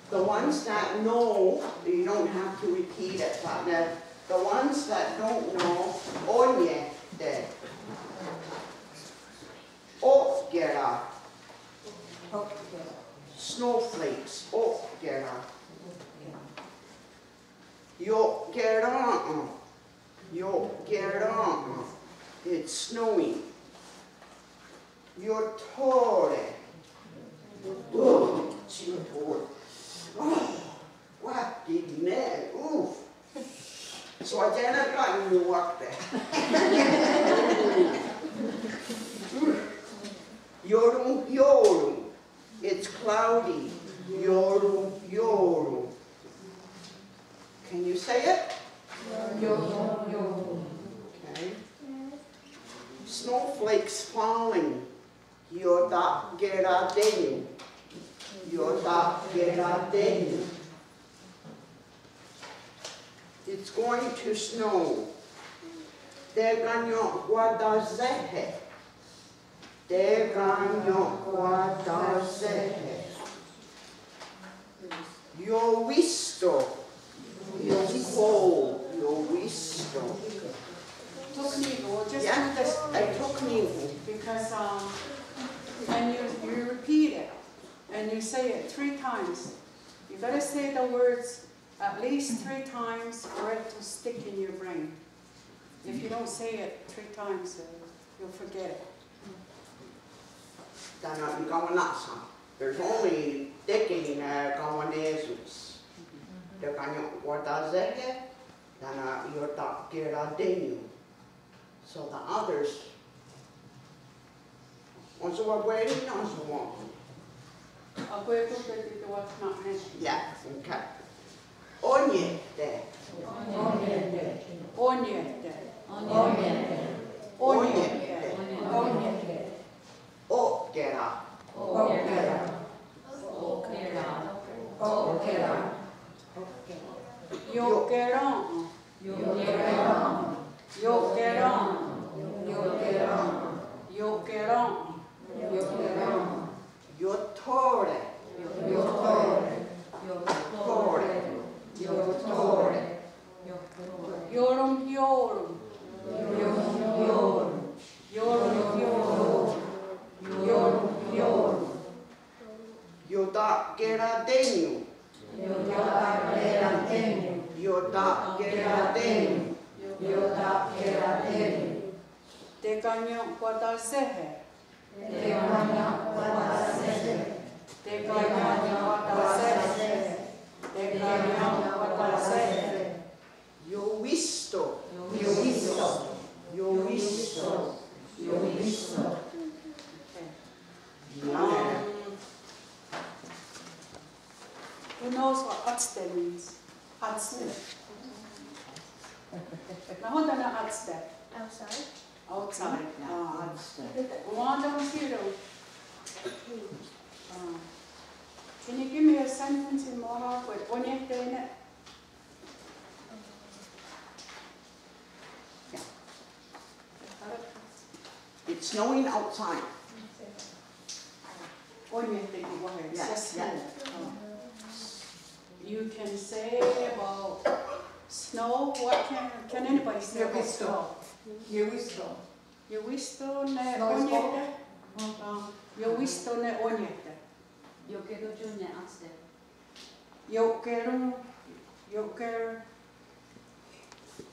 The ones that know, you don't have to repeat it, but the, the ones that don't know, ó:niehte'. O'kè:ra'. Snowflakes, o'kè:ra'. Io'kerèn:'en. Io'kerèn:'en. It's snowing. Iothó:re'. Oh, tsi iothó:re'. Oh, wáhi ne'. Oof. So I didn't got you work there. Ioronhiò:ron'. It's cloudy. Ioronhiò:ron'. Can you say it? Ioronhiò:ron'. Okay. Snowflakes falling. Iota'keraténion. Iota'keraténion. It's going to snow. Tekanien'kwatasè:he'. Tekanien'kwatasè:he'. Iowísto. It's cold. Iowísto. Tó:ka' ní:kon, we'll just do this. Yeah, I took Nihu. Because, um, and you, you repeat it, and you say it three times. You gotta say the words at least three times for it to stick in your brain. If you don't say it three times, uh, you'll forget it. Tánon' ne kawenna's. There's only teké:ni ne kawenna's. Tekanien'kwatasè:he', tánon' iota'keraténion. So the others. Entonces we're waiting on someone. Akwé:kon káti' tewatnà:ne'. Yeah, okay. Ó:niehte'. Ó:niehte'. Ó:niehte'. Ó:niehte'. Okè:ra. Okè:ra. Okè:ra. Okè:ra. Io'kerèn:'en. Io'kerèn:'en. Io'kerèn:'en. Io'kerèn:'en. Io'kerèn:'en. Iothó:re. Iothó:re. Iothó:re. Iothó:re. Ioronhió:ron. Ioronhió:ron. Ioronhió:ron. Ioronhió:ron. Iota'keraténion. Iota'keraténion. Iota'keraténion. Iota'keraténion. Tekanien'kwatasè:he. Tekanien'kwatasè:he. Tekanien'kwatasè:he. Tekanien'kwatasè:he. Iowísto. Iowísto. Iowísto. Iowísto. Okay. Um, who knows what átste means? Átste. Nahò:ten ne átste? Outside. Outside. Ah, átste. Wanda Mosquito. Ah. Can you give me a sentence in Mohawk with oniehté:ne'? Yeah. It's snowing outside. Oniehté:ne'. Yes, yes. You can say about snow, what can, can anybody say about snow? Iowísto. Iowísto ne oniehte'. Iowísto ne oniehte'. Io'kerèn:'en ne átste. Io'kerèn:'en, io'ker-,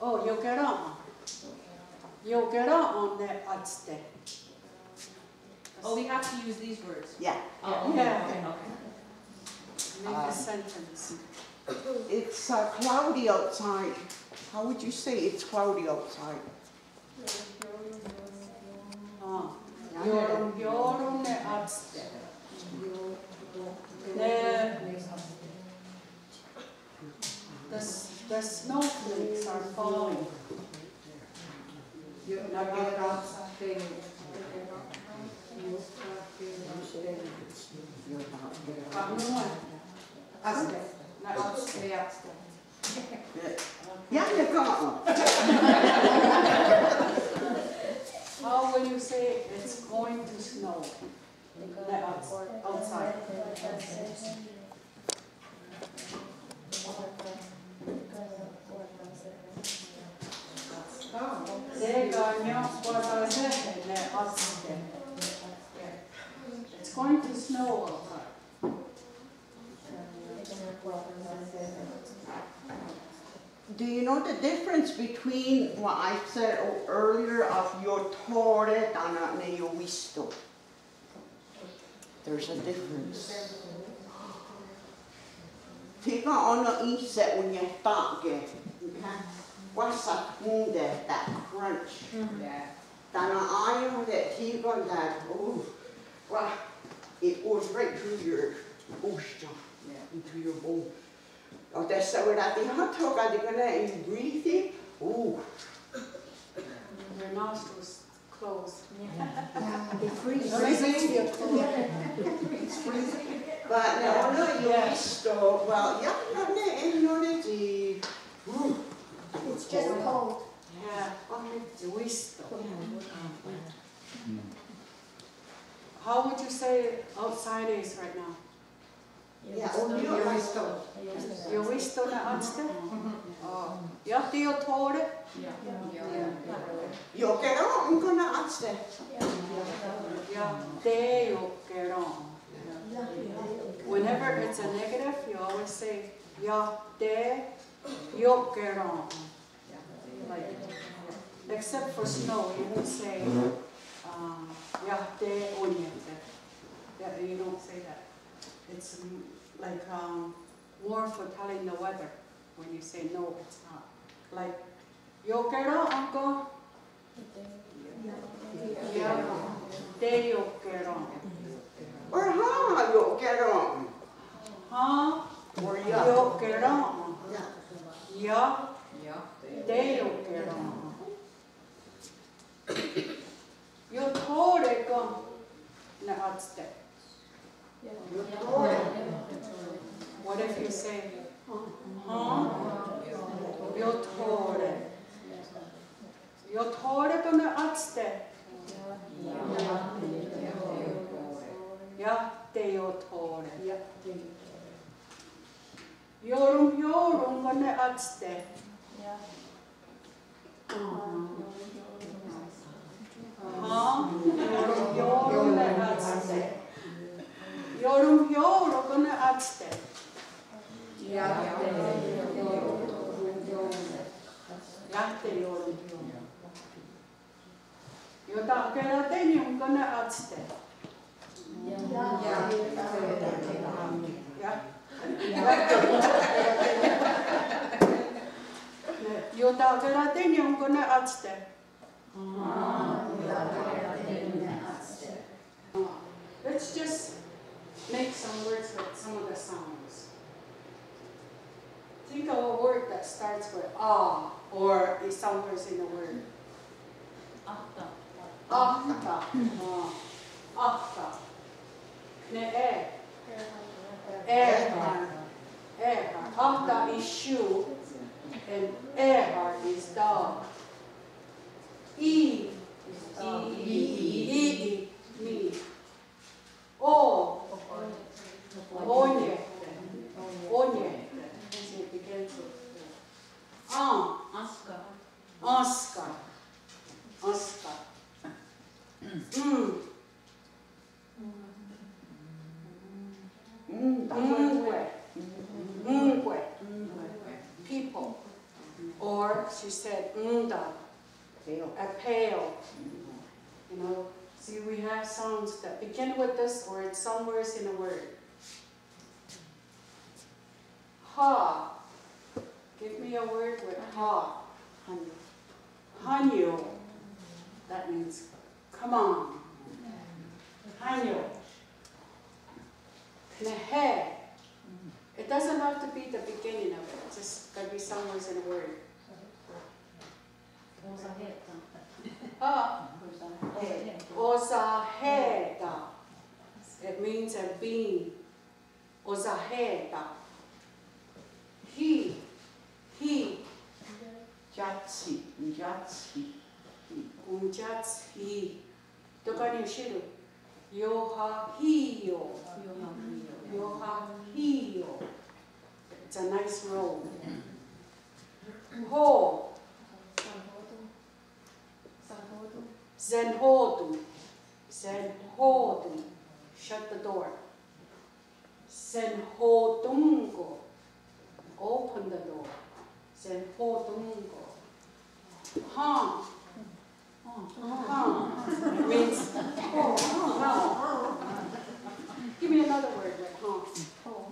oh, io'kerèn:'en. Io'kerèn:'en ne átste'. Oh, we have to use these words. Yeah. Oh, okay, okay, okay. Make a sentence. It's uh, cloudy outside. How would you say it's cloudy outside? Ah, ioronhió:ron ne átste'. Ne, the, s- the snowflakes are falling. Átste'. Ne átste'. Iah ne ken. How will you say it's going to snow? Outside. Tekanien'kwatasè:he ne átste'. It's going to snow outside. Do you know the difference between what I said earlier of iothó:re tánon' ne iowísto? There's a difference. Thí:ken ó:nen í:se' oniehtén:ke'. Kwah sahón:te' that crunch. Tánon' aión:te' thí:ken that, ooh, kwah, it goes right through your ocean, into your bone. Ohtesaweratihén:ton' káti' ken ne' in breathing. Ooh. Your nostrils closed. Yeah, they freeze. It's freezing. But no, no, iowísto. Well, yeah, no, no, no, no, no. Ooh. It's just cold. Yeah, iowísto. How would you say outside is right now? Iowísto. Iowísto ne átste'? Oh. Iah teiothó:re'? Io'kerèn:'en ne átste'. Iah teio'kerèn:'en. Whenever it's a negative, you always say, iah teio'kerèn:'en. Like, except for snow, you won't say, um, iah te'oniehte'. Yeah, you don't say that. It's mm, like um, more for telling the weather when you say no, it's not. Like, io'kerèn:'en ken? Iah teio'kerèn:'en. Or hen io'kerèn:'en. Hen io'kerèn:'en. Iah teio'kerèn:'en. Iothó:re' ken? Ne át- Iothó:re' ken ne átste? Iah teiothó:re'. Ioronhió:ron' ken ne átste? Hen, ioronhió:ron' ne átste. Ioronhió:ron' ken ne átste? Iah teioronhió:ron'. Iota'keraténion' ken ne átste? Iah. Iota'keraténion' ken ne átste? Let's just make some words with some of the sounds. Think of a word that starts with a or is somewhere in the word. Áhta. Áhta. Áhta. Ken ne e? È:har. È:har. Áhta is shoe and è:har is dog. Í:. Í:. Í:. Mì:. Ó:. Ó:niehte'. Ó:niehte'. Á:n. Énska. Énska. Mm. Ón:kwe. Ón:kwe. People. Or she said, ón:ta. A pail. You know, see, we have sounds that begin with this or it's somewhere in a word. Há. Give me a word with há. Hánio. That means, come on. Hánio. Ken ne hé. It doesn't have to be the beginning of it. It just gotta be somewhere in a word. Há. Osahè:ta. It means a bean. Osahè:ta. Hí. Hí. Iatshí. Iatshí. Kontiatshí. Tóka' niiohsì:ron'. Iohahí:io. Iohahí:io. It's a nice roll. Hó. Senhó:ton. Senhó:ton. Shut the door. Senhó:tonko. Open the door. Senhó:tonko. Hen. Hen. Means, oh, hen. Give me another word like hen. Hen.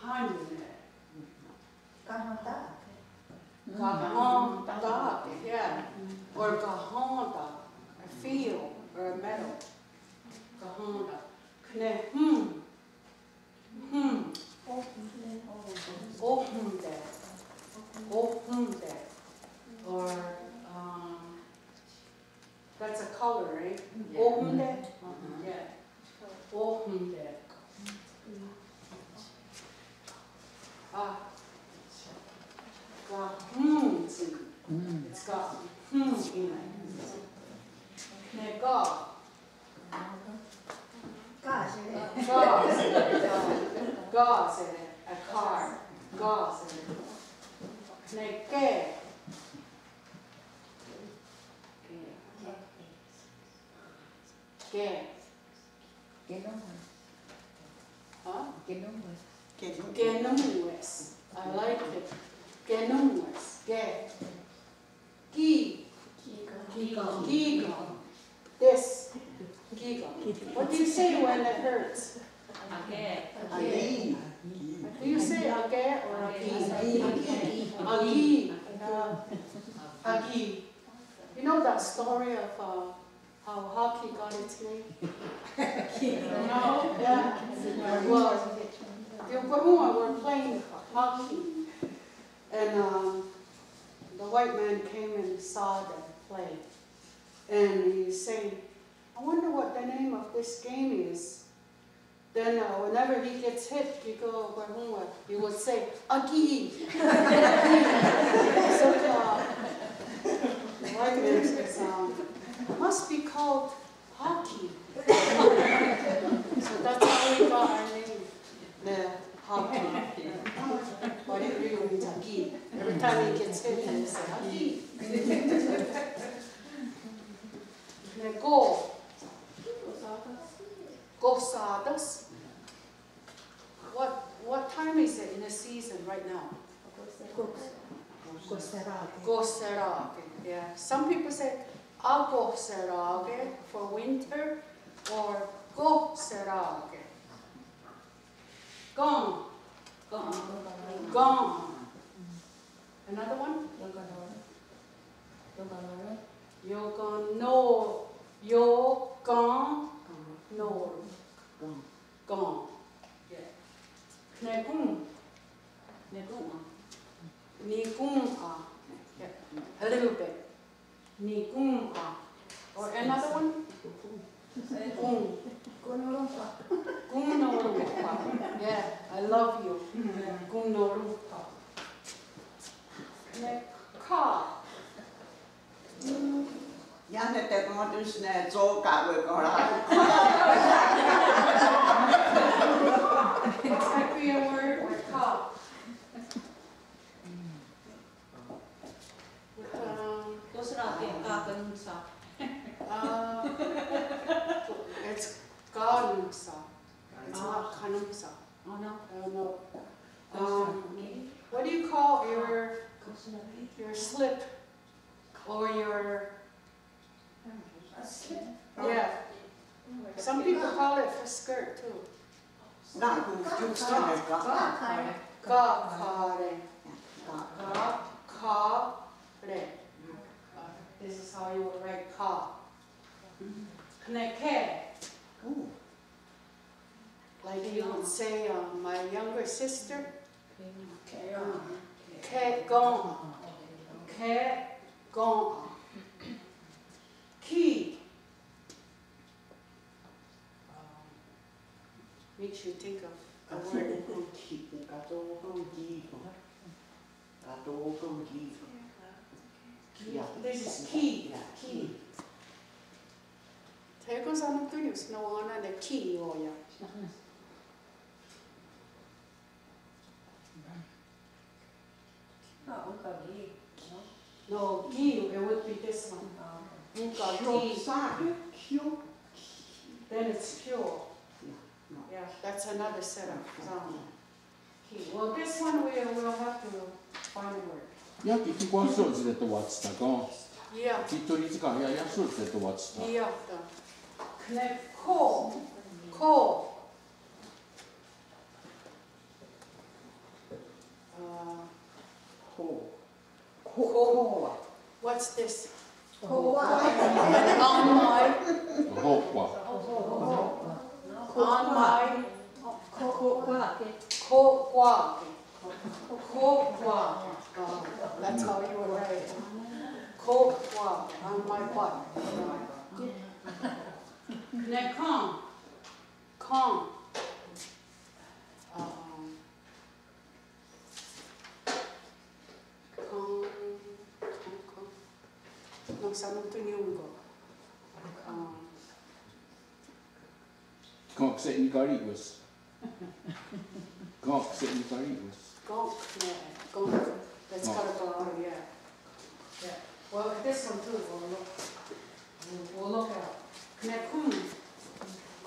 Hen. Kahén:ta'ake'. Kahén:ta'ake', yeah. Or kahén:ta, a field or a meadow. Kahén:ta. Ken ne hen. Hen. Óhonte. Óhonte. Or, um, that's a color, right? Yeah. Óhonte? Uh-huh. Yeah. Óhonte. Ah. Kahén. Mm. It's got hen in it. Ken ne ká. Ká. Ká. Ká. A car. Ká. Ken ne ké. Ké. Kenòn:we's. Huh? Kenòn:we's. Kenòn:we's. I like it. Kenòn:we's. Ké. Kí. Kí:ken. Kí:ken. This. Kí:ken. What do you say when it hurts? Akí. Akí. Do you say akí or akí? Akí. Akí. Akí. You know that story of, uh, how hockey got its name? No? Yeah. Well, the Oklahoma were playing hockey, and, um, the white man came and saw them play. And he said, "I wonder what the name of this game is." Then uh, whenever he gets hit, he go, he would say, "Aki!" Aki! So, uh, like this, um, must be called Hockey. So that's how we got our name, the Hockey. What do you mean, Hockey? Every time he gets hit, he say, "Hockey." Nego. Kohsà:ta's. What, what time is it in the season right now? Kohserà:ke. Kohserà:ke, yeah. Some people say, "Akohserà:ke" for winter or kohserà:ke. Ken. Ken. Another one? Iokenó:ron. Iokenó-, iokenó:ron. Ken. Yeah. Nekón. Nekón:ha. Nikón:ha. Yeah. A little bit. Nikón:ha. Or another one? Kón. Kón:ha. Kón:ha. Yeah, I love you. Kón:ha. Nek ka. Iah ne tekontón:hahse ne tsó:ka wekón:ra. It might be a word with ka. Um, Tóhsa ne kakanónhsa. Uh, it's kanónhsa. It's not kanónhsa. Oh, no. I don't know. Um, what do you call your, your slip or your A slip? Yeah. Some people call it a skirt too. Gakhá:re'. Gakhá:re'. Gakhá:re'. Uh, this is how you would write ka. Khnekè. Ooh. Like you would say, uh, my younger sister. Kè:ken. Kè:ken. Kì. Makes you think of a word. Katsó:ken kì. Katsó:ken kì. Katsó:ken kì. Yeah, this is kì. Yeah, kì. Tekonhsakohsnó:wen ne kì ioiá. No, kì, it would be this one. Kio. Then it's kio. Yeah, that's another set of sound. Kì. Well, this one we will have to find a word. Iah ki' ki' kwah só:tsi tewatstà:'a ken. Yeah. Ki' to' ítsi ken, iah, iah só:tsi tewatstà:'a. Iah. Khnekò. Kò. Uh, kò. Kò. Kò. What's this? Kò:'a. On my. Kò:'a. On my. Kò:'a. Kò:'a. Kò:'a. Uh, that's how you would write it. Kò:'a. On my butt. Nekòn. Kòn. Um, Kòn, kòn, kòn. Nahò:ten nikonnión:ko'? Kòn. Kèn:'en nikari'wés. Kèn:'en nikari'wés. Kòn, yeah, kòn. That's gotta go out, yeah. Yeah. Well, this one too, we'll look, we'll, we'll look it up. Kèn:'en kòn.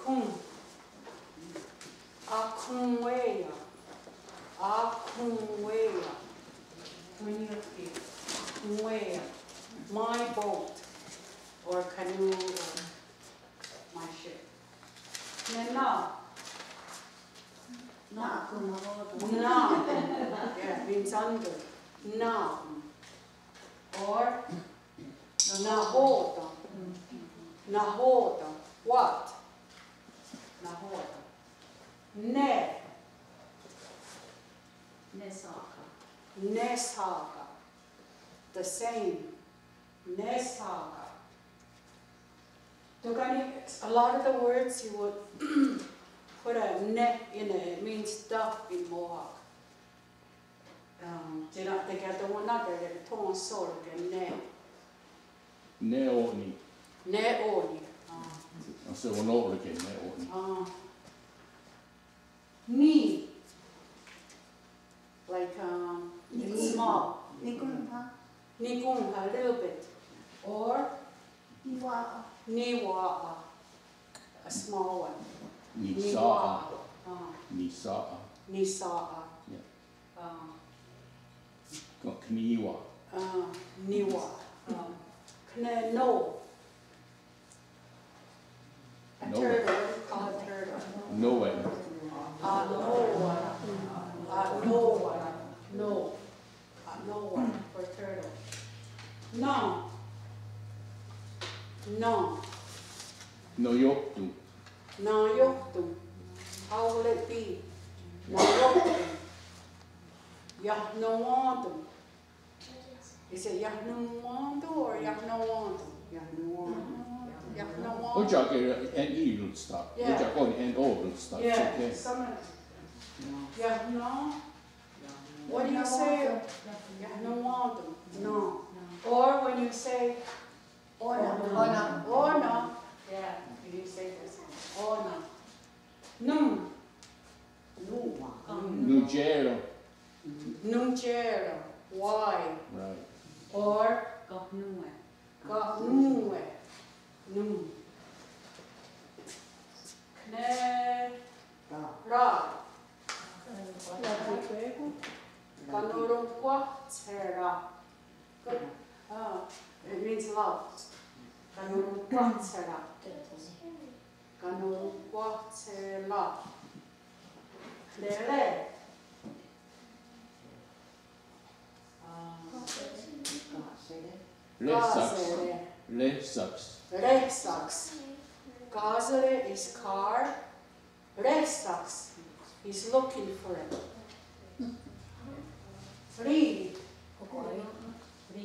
Kòn. Akhonwé:ia. Akhonwé:ia. Akhonwé:ia. My boat or canoe or my ship. Nè:'a. Nà:'a. Nà:'a. Yeah, means under. Nà:'a. Or nahò:ten. Nahò:ten. What? Nahò:ten. Ne. Nesà:ka. Nesà:ka. The same. Nesà:ka. Tóka' ni, a lot of the words you would Put a ne in it, it means stuff in Mohawk. Um, tsi na'tekiatonhwenná:te' ethò:ne só:roke' ne. Ne ó:ni. Ne ó:ni. Ah. Sewano'ró:roke' ne ó:ni. Ah. Ni. Like, um, it's small. Nikón:ha. Nikón:ha, a little bit. Or? Niwà:ha. Niwà:ha. A small one. Nisà:ha. Niwà:ha. Ah. Nisà:ha. Nisà:ha. Yeah. Ah. Kniwà. Ah, niwà. Ah. Knehnó. A turtle, a turtle. Nó:we. Anò:wa. Anò:wa. No. Anò:wa for turtle. Nen. Nen. Nenióhton. Nenióhton. How will it be? Nenióhton. Iahnonwén:ton. Is it iahnonwén:ton or iahnonwén:ton? Iahnonwén:ton. Iahnonwén:ton. Ó:ia' ki' N E rootstock. Yeah. Ó:ia' ki' N O rootstock. Yeah. Okay. Some of, iahnon-, what do you say? Iahnonwén:ton. No. Or when you say, Ó:nen. Ó:nen. Ó:nen. Yeah, you say this one. Ó:nen. Nón. Nón. Nontié:ren. Nontié:ren. Why? Right. Or? Ka' nón:we. Ka' nón:we. Nón. Knerà. Kanoronkwáhtshera. Good. Ah, it means love. Kanoronkwáhtshera. Kanoronkwáhtshera. Knerè. Ah. Réhsaks. Kà:sere. Réhsaks. Réhsaks. Kà:sere is car. Réhsaks. He's looking for it. Ri. Okwá:ri. Ri.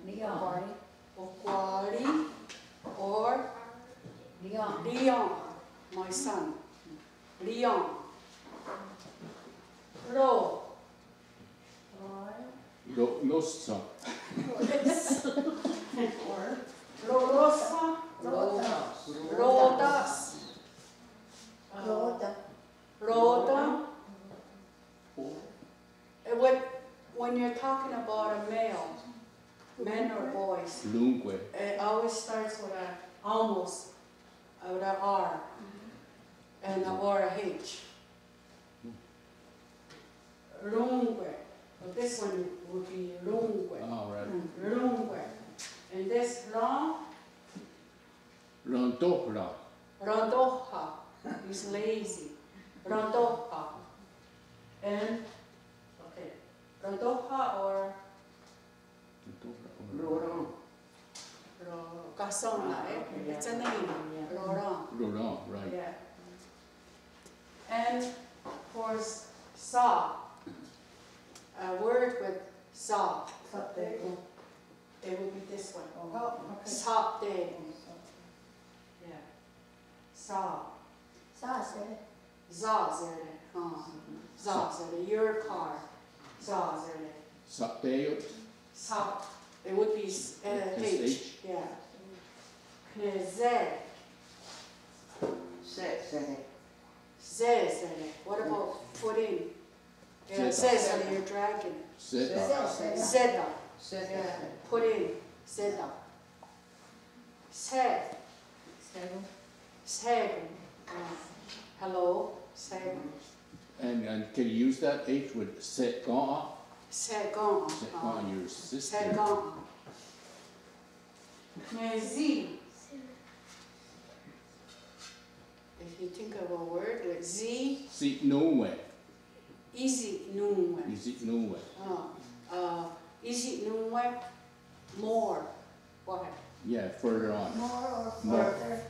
Okwá:ri. Okwá:ri or Rién. Rién. My son. Rién. Ró. Ro-, ró:sa. Ro-, ró:sa. Ró:tas. Ró:ta. Ró:ta. Ró:ta. And when, when you're talking about a male, men or boys, rón:kwe, it always starts with a, almost, with a R, and a, or a H. Rón:kwe. But this one would be rón:kwe. Oh, right. Rón:kwe. And this rén, Rentóhra. Rentóhha is lazy. Rentóhha. And, okay. Rentóhha or Rentóhra or Rorén. Ro-, kahsén:'a, eh? It's a name. Rorén. Rorén, right. Yeah. And of course, sá. A word with sá. Sá. It would be this one. Oh, okay. Sá:'a. Oh, sá:'a. Yeah. Sá. Sá:'a. Sásere. Sásere. Your car. Sásere. Sá:'a. Sá. It would be s-, uh, H. H. Yeah. Knesé. Sésere. Sésere. What about put in? Yeah, zéta. Zéta, you're dragging. Zéta. Zéta. Zéta. Zéta. Yeah, put in. Zéta. Sé. Sé:kon. Sé:kon. Uh, hello. Sé:kon. And, and can you use that H with sekèn:'a? Sekèn:'a. Sekèn:'a, your sister. Sekèn:'a. Knesí. If you think of a word with Z. Tsi'nón:we. Ísi'nón:we. Ísi'nón:we. Uh, uh, ísi'nón:we more. Go ahead. Yeah, further on. More or further.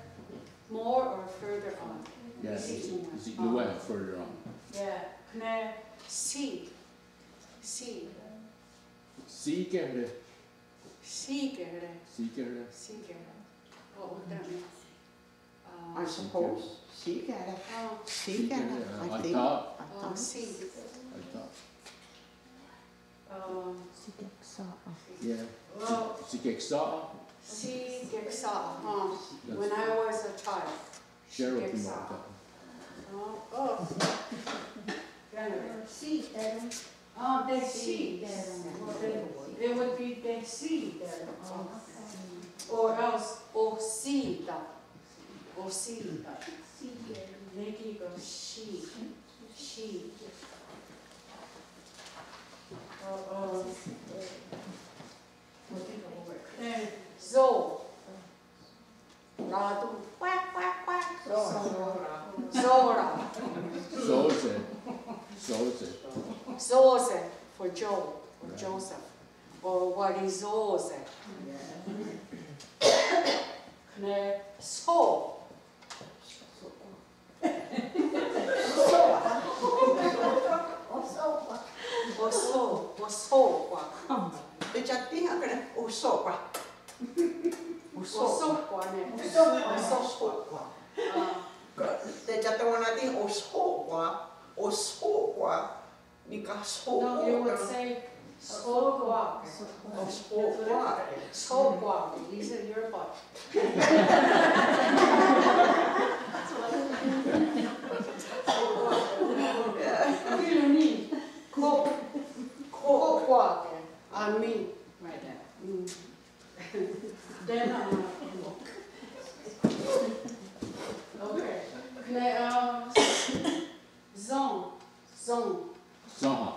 More or further on. Yeah, ísi'nón:we. Ísi'nón:we, further on. Yeah. Knesí. Sí. Sí:kehre. Sí:kehre. Sí:kehre. Sí:kehre. What would that mean? Uh, I suppose. Sí:kehre. Sí:kehre, I think. I thought. I thought. Sí:kehre. Yeah. Well, sí:kehre. Sí:kehre, huh? When I was a child. Cheryl. Sí:kehre. Oh, oh. Sí:kehre. Ah, tehsí:teren. Well, then it would be tehsí:teren. Or else, ohsí:ta. Ohsí:ta. Ne kí:ken, sí. Sí. Uh, uh, eh, zo. Ratu. Quack, quack, quack. Zora. Zora. Zose. Zose. Zose for Joe or Joseph. Or Warisoze. Ne so. Oso', oso', oso'. Tetsiattí:hakene oso'. Oso'. Oso'. Oso'. Tetsiatté:wennati oso'. Oso'. No, you would say, "Sokwake." Oh, sokwake. Sokwake. He's in your butt. Ko, ko, kwake. On me. Right there. Mm. Then, uh, okay. Now, um, zon, zon. Zon.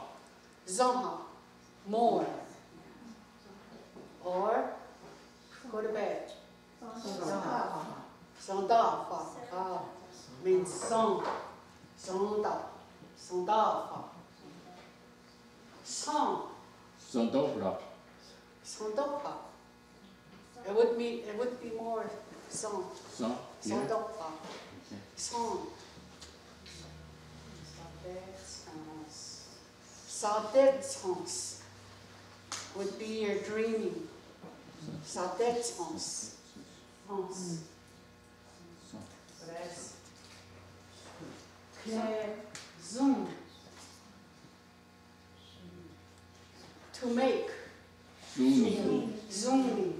Zónha, more. Or, go to bed. Zónha. Zónha. Ah, means zón. Zónha. Zónha. Zón. Zónha. Zónha. It would be, it would be more zón. Zón, yeah. Zónha. Okay. Zón. Satetshons. Satetshons would be your dreaming. Satetshons. Shons. Yes. Ke zón. To make. Zónhi. Zónhi.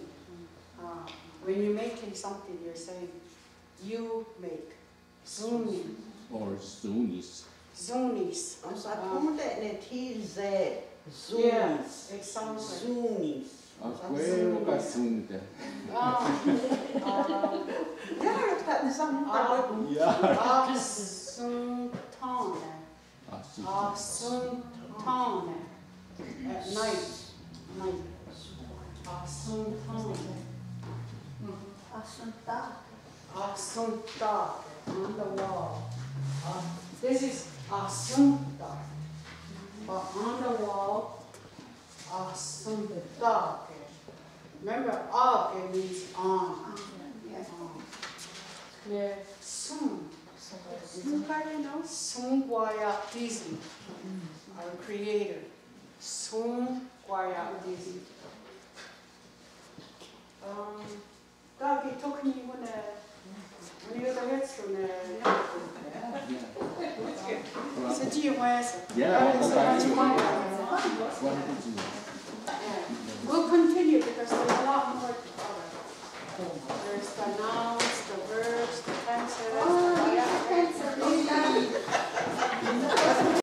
Uh, when you're making something, you're saying, "You make." Zónhi. Or zónhis. Zónhis. Ahsatón:te' ne thí: ze. Zónhis. Yes, exactly. Zónhis. Akwé:kon ken zónhte'. Ah, ah. Yeah, that is something. Yeah. Ahsonthón:ne'. Ahsonthón:ne'. At night. Night. Ahsonthón:ne'. Ahsonthón:ne'. On the wall. Ah, this is ahsonthón:ne'. But on the wall, ahsonthón:ne'. Remember, ake means on. Yes. On. Ne, són. Són:kwaia'tíson. Our Creator. Són:kwaia'tíson. Um, Taki, tóka' ni' wáne, wáne iotahétston ne. Yeah, I'll go back to it. Yeah. We'll continue because there's a lot more to cover. There's the noun.